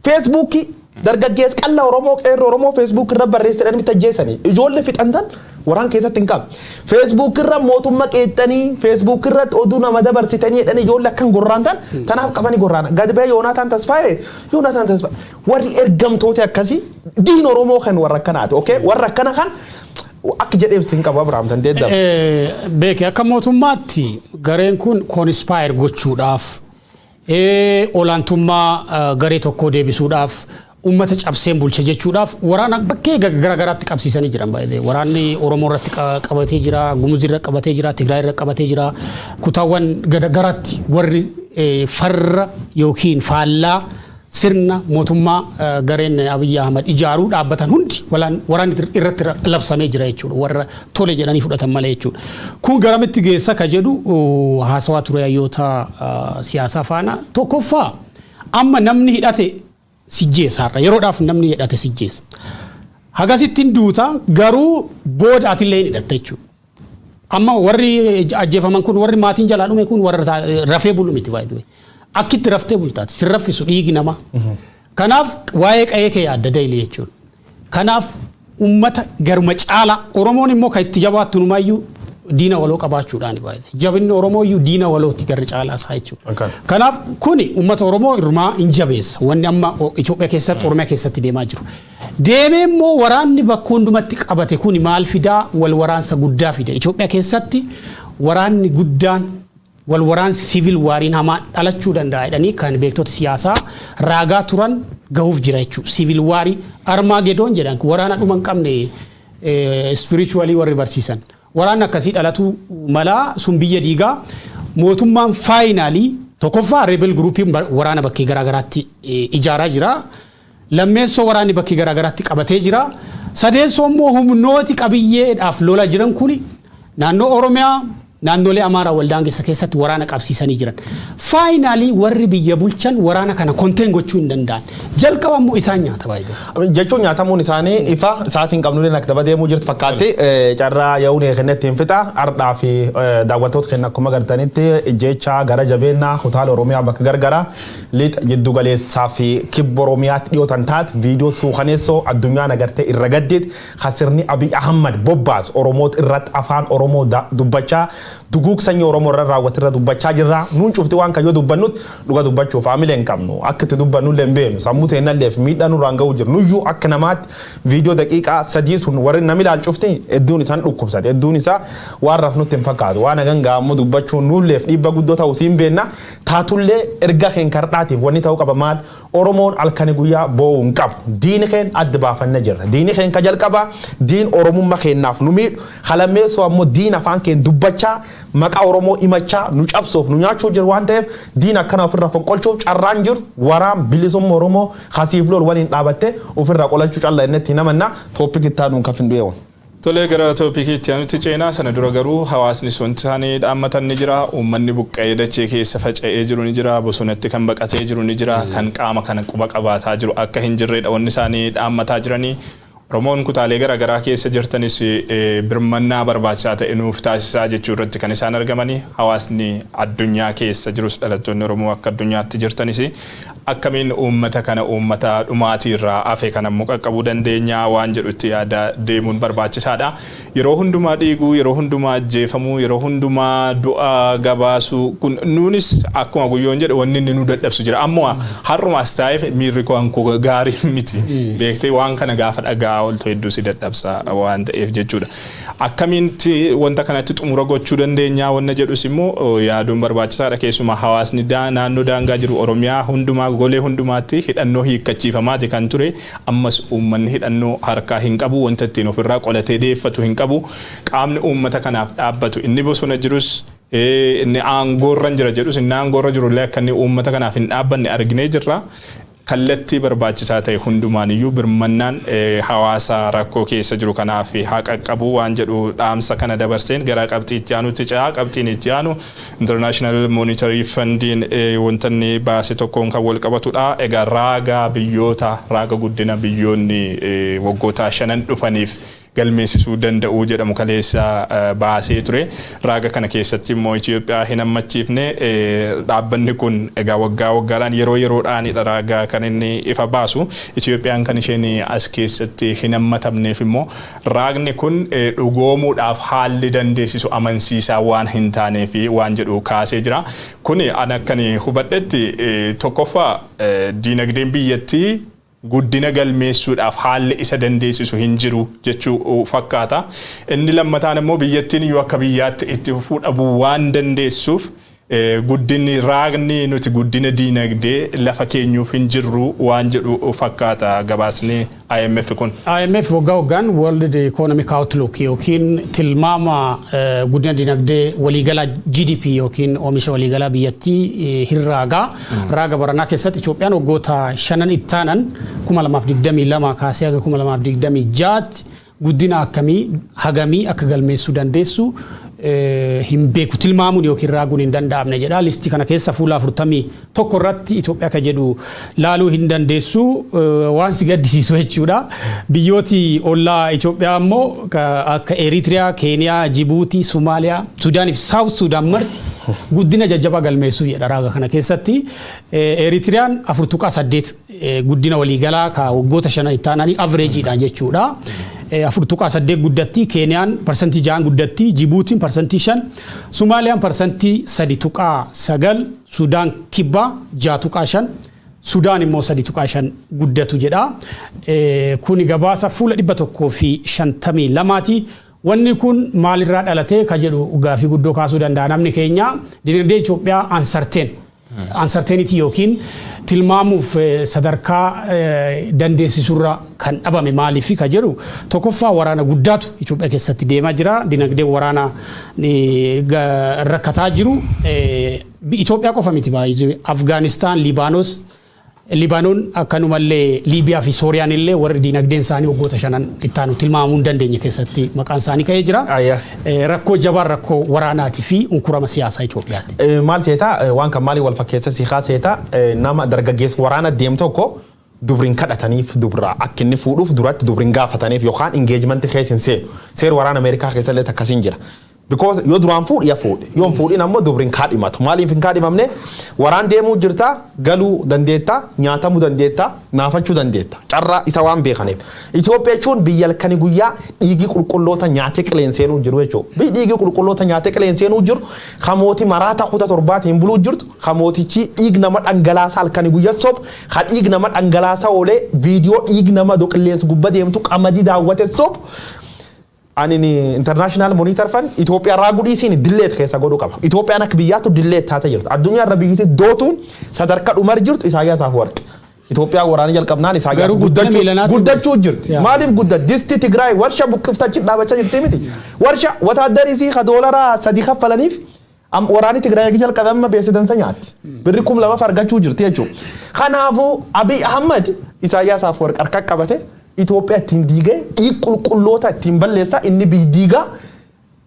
F: Feesbuukii dargaggeessa qalla Oromoo, qeerroo Oromoo Feesbuuk irra barreessanii miti ajjeesanii ijoollee fixantan waraan keessatti hin qabu. Feesbuuk irra mootummaa qeexxanii, Feesbuuk irratti oduu nama dabarsitanii jedhanii ijoollee akkan gorraantan tanaaf qabanii gorraana. Gadi ba'ee Yoonaataan Tasfaayee, Yoonaataan Tasfaayee, warri ergamtoota akkasii diin Oromoo kan warra akkanaati. Okay, warra akkana kan akka jedhee ibsin qabu Abrahaam tan deeddama.
B: Beeke, akka mootummaatti gareen kun conspire gochuudhaaf, olaantummaa garee tokkoo deebisuudhaaf Uummata cabseen bulcha jechuudhaaf waraana bakkee garaagaraatti qabsiisanii jiran baay'ee. Waraanni Oromoo irratti qabatee jira, Gumuz irra qabatee jira, Tigraay irra qabatee jira. Kutaawwan garaagaraatti warri farra yookiin faallaa sirna mootummaa gareen Abiyyi Ahmad ijaaruu dhaabbatan hundi waraanni irratti labsamee jira jechuudha. Warra tole jedhanii fudhatan malee jechuudha. Kun garamitti geessa ka jedhu haasawaa ture hayyoota siyaasaa faana. Tokkoffaa, amma namni hidhate sijjeessaarra yeroodhaaf namni hidhate sijjeessa. Hagasittiin duuta, garuu booda atillee hin hidhatta jechuudha. Amma warri ajjeefaman kun, warri maatiin jalaa dhume kun, warra rafee bulu miti baay'ee. Akkitti raftee bultaati sin raffisu dhiigi namaa. Kanaaf waa'ee qa'ee kee yaadda daily jechuudha. Kanaaf ummata garuma caala Oromoon immoo kan itti jabaattu numaayyuu diina waloo qabaachuudhaan baay'ee. Jabinni Oromoo iyyuu diina walooti garri caalaa isaa jechuudha. Kanaaf kuni ummata Oromoo irmaa hin jabeessa. Wanni amma Itoophiyaa keessatti, Oromiyaa keessatti deemaa jiru. Deemee immoo waraanni bakka hundumatti qabate kuni maal fidaa? Wal waraansa guddaa fida. Itoophiyaa keessatti waraanni guddaan, wal waraansi, civil wariin hamaa dhalachuu danda'a jedhanii kan beektota siyaasaa raagaa turan gahuuf jira jechuudha. Civil warii Armaagedoon jedhan, waraana dhuma hin qabne spiritually warri barsiisan. Waraanni akkasii dhalatuu malaa, sun biyya diigaa. Mootummaan finally tokkoffaa rebel groupiin waraana bakkee garaagaraatti ijaaraa jira. Lammeessoo, waraanni bakkee garaagaraatti qabatee jira. Sadeessoo immoo humnooti qabiyyeedhaaf lola jiran kuni naannoo Oromiyaa, naannolee Amaaraa waldaangeessa keessatti waraana qabsiisanii jiran. Finally warri biyya bulchan waraana kana contain gochuu hin danda'an. Jalqaba immoo isaan nyaata baay'ee.
F: Jechuun nyaatamuun isaanii ifa. Sa'aatiin qabnu akka deemuu jirtu fakkaatti, carraa yaa'uun kennetti hin fixa. Ardhaa fi daawwattoota keenya, akkuma gartanitti jecha gara jabeennaa kutaalee Oromiyaa bakka gargaraa, lixa, jiddugaleessaa fi kibba Oromiyaatti dhiyootan taate, viidiyoo suukaneessoo addunyaan agartee irra gaddiit hasirni Abiy Ahmad bobbaas Oromoota irratti afaan Oromoo dubbachaa duguug sanyii Oromoo irra raawwate irra dubbachaa jirra. Nuun cufti waan kayyoo dubbannutti dhuga dubbachuuf haamilee hin qabnu, akka itti dubbannu illee hin beeknu. Sammuu teennallee fi miidhaa nurraan ga'uu jiru. Nuyyuu akka namaatti viidiyoo daqiiqaa 3 sun warri nami ilaal cufti hedduun isaan dhukkubsate, hedduun isaa waan rafnutti hin fakkaatu. Waan hagan gaammoo dubbachuun nulleef dhiibba guddoo ta'uu siin beekna. Taatullee erga keen kardhaatiif wanni ta'uu qaba maal? Oromoon halkani guyyaa boo'uu hin qabu. Diini keen adda baafanne jirra. Diini keen ka jalqabaa diin Oromummaa keennaaf nu miidhu, kalammeessoo ammoo diin afaan keen dubbachaa maqaa Oromoo himachaa nu cabsuuf nu nyaachuu jiru waan ta'eef, diin akkana ofirra fonqolchuuf carraan jiru waraan bilisummaa Oromoo hasiif lol waliin dhaabattee ofirra qolachuu calla inni itti namanna. Topic itti aanuun kan findu'eewwan.
C: Tolee, gara topic itti aanutti ceenaa. Sana dura garuu hawaasni wanti isaanii dhaammatan ni jira. Uummanni buqqa'ee dachee keessa faca'ee jiru ni jira. Bosonatti kan baqatee jiru ni jira. Kan qaama kana quba qabaataa jiru akka hin jirredha wanni isaanii dhaammataa jiranii. Oromoon kutaalee garaagaraa keessa jirtanis birmannaa barbaachisaa ta'e nuuf taasisaa jechuu irratti kan isaan argamanii. Hawaasni addunyaa keessa jirus, dhalattoonni Oromoo akka addunyaatti jirtanis, akkamiin uummata kana, uummata dhumaatii irraa hafe kana immoo qaqqabuu dandeenya waan jedhutti yaada deemuun barbaachisaadha. Yeroo hundumaa dhiiguu, yeroo hundumaa ajjeefamuu, yeroo hundumaa du'a gabaasuu kun nuunis akkuma Guyyoon jedhe wanni inni nu dadhabsu jira. Ammoo har'umaas taa'eef miirri koo gaarii miti. Beektee, waan kana gaafa dhagaa ooltu hedduu si dadhabsa waan ta'eef jechuudha. Akkamitti wanta kanatti xumura gochuu dandeenya wanna jedhus immoo yaaduun barbaachisaadha. Keessumaa hawaasni naannoo daangaa jiru, Oromiyaa hundumaa golee hundumaatti hidhannoo hiikkachiifamaati kan ture. Ammas uummanni hidhannoo harkaa hin qabu, wanta ittiin ofirraa qolatee deeffatu hin qabu. Qaamni uummata kanaaf dhaabbatu, inni bosona jirus, inni aangoorra jira jedhus, inni aangoorra jirullee akka inni uummata kanaaf hin dhaabbanne arginee jirra. Kallattii barbaachisaa ta'e hundumaaniyyuu birmannaan hawaasa rakkoo keessa jiru kanaaf haa qaqqabu waan jedhu dhaamsa kana dabarseen gara qabxii itti aanutti ce'aa. Qabxiin itti aanu International Monetary Fundiin wanta inni baase tokkoon kan wal qabatudha. Egaa raaga biyyoota, raaga guddina biyyoonni waggoota 5n dhufaniif galmeessisuu danda'uu jedhamu kaleessa baasee ture. Raaga kana keessatti immoo Itoophiyaa hin hammachiifne dhaabbanni kun. Egaa waggaa waggaadhaan, yeroo yeroodhaanidha raaga kan inni ifa baasu. Itoophiyaan kan isheen as keessatti hin hammatamneef immoo raagni kun dhugoomuudhaaf haalli dandeessisu amansiisaa waan hin taaneef waan jedhu kaasee jira. Kuni an akkan hubadhetti, tokkoffaa, diinagdeen biyyattii guddina galmeessuudhaaf haalli isa dandeessisu hin jiru jechuu fakkaata. Inni lammataan immoo biyyattiin iyyuu akka biyyaatti itti fufuu dhabuu waan dandeessuuf Guddinni raagni nuti guddina diinagdee lafa keenyuuf hin jirru waan jedhu fakkaata gabaasni IMF kun.
B: IMF waggaa waggaan World Economic Outlook yookiin tilmaama guddina dinagdee waliigalaa GDP yookiin oomisha waliigalaa biyyattii hirraagaa. Raaga baranaa keessatti Itoophiyaan waggoota 5n ittaanan 2022 kaasee haga 2026 guddina akkamii hagamii akka galmeessuu dandeessu hin beeku, tilmaamuun yookiin raaguun hin danda'amne jedha. Listii kana keessa fuula 41 irratti Itoophiyaa ka jedhu laaluu hin dandeessu, waan si gaddisiisu jechuudha. Biyyooti ollaa Itoophiyaa immoo akka Eritiriyaa, Keeniyaa, Jibuutii, Somaaliyaa, Suudaanii fi South Sudan marti guddina jajjabaa galmeessuu jedha raaga kana keessatti. Eritiriyaan 4.8 guddina waliigalaa ka waggoota 5 itti aananii averageiidhaan jechuudha. 4.8 guddatti, Keeniyaan 6% guddatti, Jibuutiin 5%, Sumaaliyaan 3.9%, Sudaan Kibbaa 6.5%, Sudaan immoo 3.5 guddatu jedha. Kuni gabaasa fuula 152ti. Wanni kun maalirraa dhalatee ka jedhu gaafii guddoo kaasuu danda'a namni keenya. Dinagdee Itoophiyaa uncertainty yookiin tilmaamuuf sadarkaa dandeessisurra kan dhabame maaliif ka jedhu, tokkoffaa waraana guddaatu Itoophiyaa keessatti deemaa jira. Dinagdee waraana rakkataa jiru. Itoophiyaa qofa miti baay'ee, Afgaanistaan, Libaanos, Libaanoon, akkanumallee Liibiyaa fi Sooriyaan illee warri dinagdeen isaanii waggoota 5n ittaanu tilmaamuu hin dandeenye keessatti maqaan isaanii ka'ee jira. Rakkoo jabaan rakkoo waraanaatii fi unkurama siyaasaa Itoophiyaati.
F: Maal seetaa, waan kan maaliin wal fakkeessa si seeta, nama dargaggeessa waraana deemu tokko dubriin kadhataniif, dubra akka inni fuudhuuf duratti dubriin gaafataniif yookaan engagementii keessa hin seenu. Seera waraana Ameerikaa keessa illee akkasiin jira. Because yoo duraan fuudhi ya fuudhe, yoo hin fuudhin ammoo dubriin kaadhimatu. Maaliif hin kaadhimamne? Waraan deemuu jirta, galuu dandeetta, nyaatamuu dandeetta, naafachuu dandeetta. Carraa isa waan beekaniif. Itoophiyaa jechuun biyya halkanii guyyaa dhiigii qulqulloota nyaatee qilleenseenuu jiru jechuudha. Biyyi dhiigii qulqulloota nyaatee qilleenseenuu jiru, ka mootii maraata kuta torbaatiin buluu jirtu, ka mootichi dhiig nama dhangalaasaa halkanii guyyaa sob, ka dhiig nama dhangalaasaa oolee viidiyoo dhiig nama qilleensa gubbaa deemtu qamadii daawwate sob. Ani International Monetary Fund Itoophiyaa raaguu dhiisiin delete keessa godhuu qaba. Itoophiyaan akka biyyaattu delete taatee jirti. Addunyaa irra biyyatti dootuun sadarkaa dhumar jirtu Isaayyaas Afwerqi. Itoophiyaan waraana jalqabnaan Isaayyaas
B: Garuu guddina miilanaatiin
F: guddachuu jirti. Maaliif guddat? Disti Tigraay warsha buqqiftachi dhaabachaa jirti miti. Warsha wataaddarii sii ka $3 kaffalaniif waraanni Tigraay jalqabe amma beeksidansa nyaatti. Birri 2000 argachuu jirti jechuudha. Kanaafuu Abiy Ahmad Isaayyaas Afwerqi harka qabate Itoophiyaa ittiin diigee dhiig qulqulloota ittiin balleessa, inni biyyi diigaa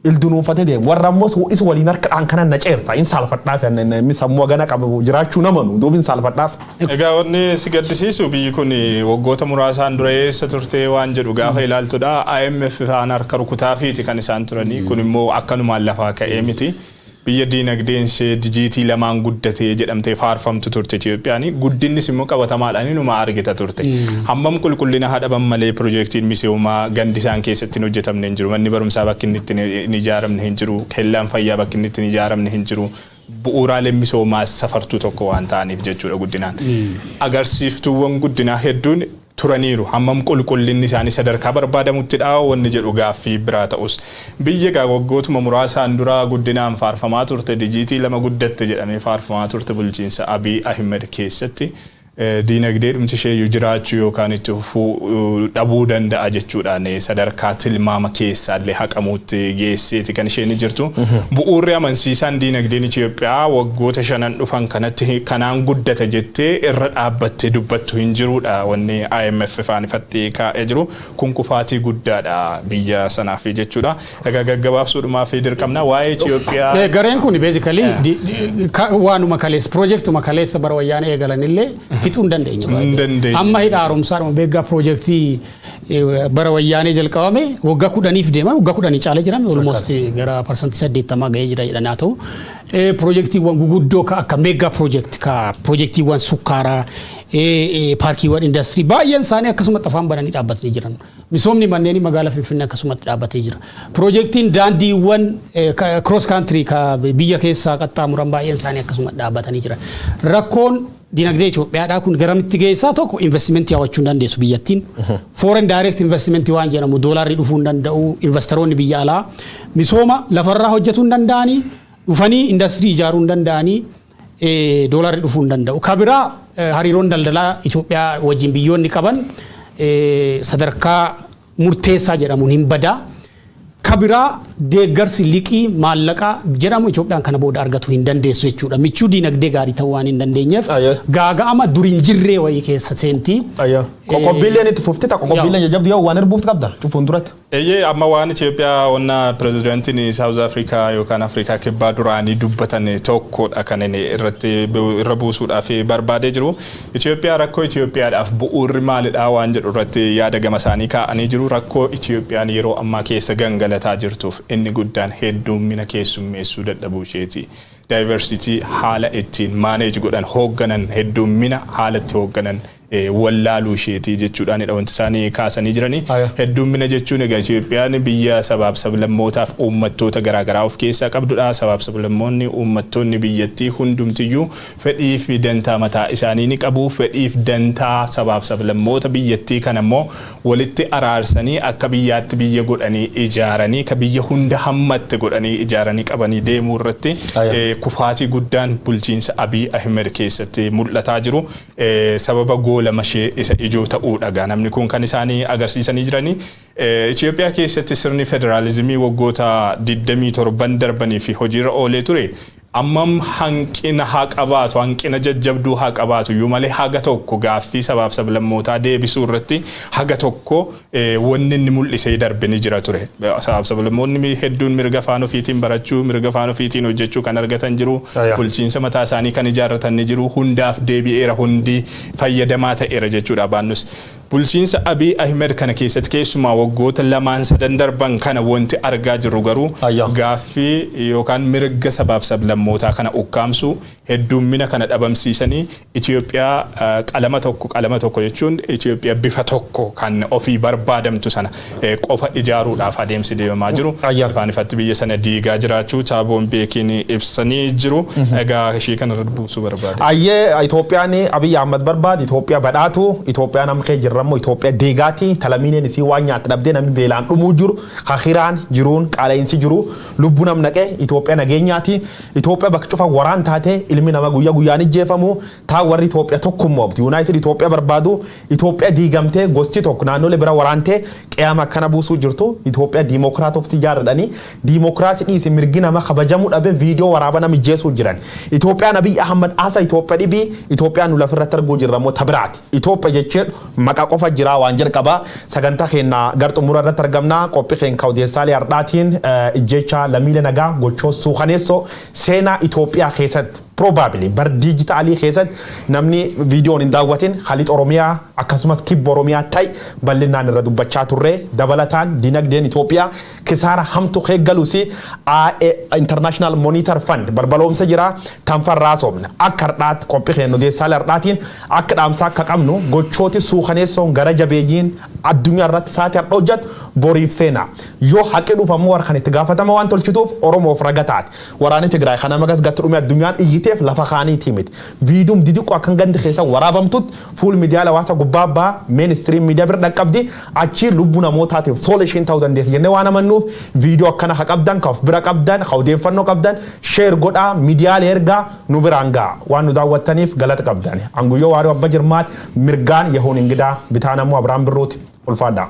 F: ildunuunfatee deema. Warra ammoo isa waliin harka dhaan kanan na ceersa. In saalfadhaaf, inni sammuu hagana qabu jiraachuu namanu duuba in saalfadhaaf.
C: Egaa wanni si gaddisiisu biyyi kun waggoota muraasaan dura eessa turtee waan jedhu gaafa ilaaltudha. IMF faana harka rukutaafiiti kan isaan turanii. Kun immoo akkanumaan lafaa ka'ee miti. Biyya diinagdeen ishee dijiitii lamaan guddatee jedhamtee faarfamtu turte Itoophiyaan. Guddinnis immoo qabatamaadhaan inuma argita turte. Hammam qulqullina haadhaban malee piroojeektiin misoomaa gandi isaan keessatti hin hojjetamne hin jiru. Manni barumsaa bakki inni itti hin ijaaramne hin jiru. Kellaan fayyaa bakki inni itti hin ijaaramne hin jiru. Bu'uuraaleen misoomaa safartuu tokko waan ta'aniif jechuudha guddinaan. Agarsiiftuuwwan guddinaa hedduun turaniiru. Hammam qulqullinni isaanii sadarkaa barbaadamuttidha wanni jedhu gaaffii biraa ta'us. Biyya egaa waggootuma muraasaan dura guddinaan faarfamaa turte, dijiitii lama guddatte jedhamee faarfamaa turte, bulchiinsa Abiy Ahmed keessatti diinagdee dhumti ishee jiraachuu yookaan itti fufuu dhabuu danda'a jechuudhaan sadarkaa tilmaama keessaallee haqamuutti geesseeti kan isheen jirtu. Bu'uurri amansiisaan diinagdeen Itoophiyaa waggoota 5n dhufan kanatti kanaan guddata jettee irra dhaabbattee dubbattu hin jirudha wanni IMF faan ifatti kaa'ee jiru. Kun kufaatii guddaadha biyya sanaaf jechuudha. Egaa gaggabaabsuudhumaa fi dirqamna waa'ee Itoophiyaa.
B: Gareen kun basically waanuma kaleessa, piroojektuma kaleessa bara wayyaanee eegalanillee fixuu hin dandeenye.
C: Hin dandeenye.
B: Amma hidha haaromsaadhuma beekaa piroojeektii bara wayyaanee jalqabame waggaa 10f deema, waggaa 10 caalee jira, almost gara 80% gahee jira jedhan haa ta'u. Piroojeektiiwwan guguddoo akka mega project, ka piroojeektiiwwan sukkaaraa, paarkiiwwan indastirii baay'een isaanii akkasumatti afaan bananii dhaabbatanii jiran. Misoomni manneenii magaalaa Finfinnee akkasumatti dhaabbatee jira. Piroojeektiin daandiiwwan cross country ka biyya keessaa qaxxaamuran baay'een isaanii akkasumatti dhaabbatanii jiran. Rakkoon dinagdee Itoophiyaadhaa kun garamitti geessaa? Tokko, investimentii hawwachuu hin dandeessu biyyattiin. Foreign direct investment waan jedhamu, doolaarri dhufuu hin danda'u, investoroonni biyya alaa misooma lafarraa hojjetuu hin danda'anii. Dhufanii indastirii ijaaruu hin danda'anii, doolaarri dhufuu hin danda'u. Kabiraa hariiroon daldalaa Itoophiyaa wajjin biyyoonni qaban sadarkaa murteessaa jedhamuun hin badaa. Kabiraa deeggarsi liqii maallaqaa jedhamu Itoophiyaan kana booda argatu hin dandeessu jechuudha. Michuu diinagdee gaarii ta'uu waan hin dandeenyeef gaaga'ama duriin jirree wayii keessa seentii.
F: Qoqqobbiileen itti fufti ta'a, qoqqobbiileen jajjabdu yoo waan erbuuf qabda cufuun duratti.
C: Eeyyee, amma waan Itoophiyaa wanna pirezidaantiin South Africa yookaan Afrikaa Kibbaa duraanii dubbatan tokkodha kan inni irratti irra buusuudhaaf barbaadee jiru. Itoophiyaa rakkoo Itoophiyaadhaaf bu'uurri maalidha waan jedhu irratti yaada gama isaanii kaa'anii jiru. Rakkoo Itoophiyaan yeroo ammaa keessa gangalataa jirtuuf inni guddaan heddummina keessummeessuu dadhabuu isheeti. Diversity haala ittiin manage godhan, hoogganan, heddummina haala itti hoogganan wallaaluu isheeti jechuudhaanidha wanti isaanii kaasanii jiranii. Heddummina jechuun egaa Itoophiyaan biyya sabaaf sablammootaaf uummattoota garaagaraa of keessaa qabdudha. Sabaaf sablammoonni, uummattoonni biyyattii hundumtiyyuu fedhii fi dantaa mataa isaanii ni qabu. Fedhii fi dantaa sabaaf sablammoota biyyattii kana immoo walitti araarsanii akka biyyaatti biyya godhanii ijaaranii, ka biyya hunda hammatte godhanii ijaaranii qabanii deemuu irratti kufaatii guddaan bulchiinsa Abiy Ahmed keessatti mul'ataa jiru sababa goolama ishee isa ijoo ta'uudha gaa namni kun kan isaanii agarsiisanii jiranii. Itoophiyaa keessatti sirni federaalizimii waggoota 27 darbanii fi hojiirra oolee ture ammam hanqina haa qabaatu, hanqina jajjabduu haa qabaatu iyyuu malee, haga tokko gaaffii sabaaf sablammootaa deebisuu irratti haga tokko wanni inni mul'isee darbe ni jira ture. Sabaaf sablammoonni hedduun mirga afaan ofiitiin barachuu, mirga afaan ofiitiin hojjechuu kan argatan jiru, bulchiinsa mataa isaanii kan ijaarratan ni jiru, hundaaf deebi'eera, hundi fayyadamaa ta'eera jechuudha baannus. Bulchiinsa Abiy Ahmed kana keessatti keessumaa waggoota lamaan sadan darban kana wanti argaa jirru garuu gaaffii yookaan mirga sabaaf sablammootaa kana ukkaamsuu, heddummina kana dhabamsiisanii Itoophiyaa qalama tokko, qalama tokko jechuun Itoophiyaa bifa tokko kan ofii barbaadamtu sana qofa ijaaruudhaaf adeemsi deemamaa jiru. Ifaan ifatti biyya sana diigaa jiraachuu Taaboon Beekiin ibsanii jiru. Egaa ishii kanarra buusuu barbaade.
F: Ayyee, Itoophiyaan Abiy Ahmad barbaade Itoophiyaa badhaatu, Itoophiyaan amma kee jirrammoo Itoophiyaa deegaati. Talamiineen isii waan nyaata dhabdee namni beelaan dhumuu jiru, kakiraan jiruun qaala'insi jiru lubbuu nam naqee, Itoophiyaa nageenyaati. Itoophiyaa bakka cufa waraan taate, ilmi nama guyyaa guyyaan ijjeefamu taa warri Itoophiyaa tokkummoobdi United Itoophiyaa barbaadu Itoophiyaa diigamtee gosti tokko naannolee bira waraantee qe'ama akkana buusuu jirtu. Itoophiyaa diimokiraatofti ijaarradhanii diimokiraasii dhiisi, mirgi nama kabajamuu dhabe, viidiyoo waraaba nama ijjeesuu jiran. Itoophiyaan Abiy Ahmad asa Itoophiyaa dhibii, Itoophiyaan nu lafirratti arguu jirra immoo tabiraati. Itoophiyaa jechuun maqaa qofa jira waan jalqabaa. Sagantaa keenya gar xumura irratti argamna. Qophii keenya odeessaalee har'aatiin ijjecha lammiilee nagaa, gochoo suukaneessoo seenaa Itoophiyaa keessatti probably bar diijitaalii keessatti namni viidiyoon hin daawwatin halixa Oromiyaa akkasumas kibba Oromiyaa ta'e bal'inaan irra dubbachaa turre. Dabalataan dinagdeen Itoophiyaa kisaara hamtu eeggaluus International Monetary Fund balbaloomsa jira tanfarraa soomna. Akka har'aatti qophii keenya odeessaalee har'aatiin akka dhaamsaa akka qabnu, gochooti suukaneessoon gara jabeeyyiin addunyaa irratti sa'aatii har'a hojjetu boriif seenaa yoo haqi dhufamu warra kan itti gaafatama waan tolchituuf Oromoof raga taate. Waraanni Tigraay kana magas gatti dhume addunyaan iyyiteef lafa kaaniitii miti. Viidiyoon didiqqoo akkan gandi keessa waraabamtutti fuul miidiyaa hawaasa gubbaa baa mainstream media bira dhaqqabdi, achi lubbuu namootaatiif solution ta'uu dandeessa jennee waan amannuuf, viidiyoo akkana ka qabdan, ka of bira qabdan, ka odeeffannoo qabdan share godhaa, miidiyaalee ergaa nu biraan ga'a. Waan nu daawwattaniif galata qabdan. Anguyyoo Waariyoo Abba Jirmaat, mirgaan Yahuun Ingidaa, bitaan ammoo Abiraan Birruuti. Ulfaadhaa.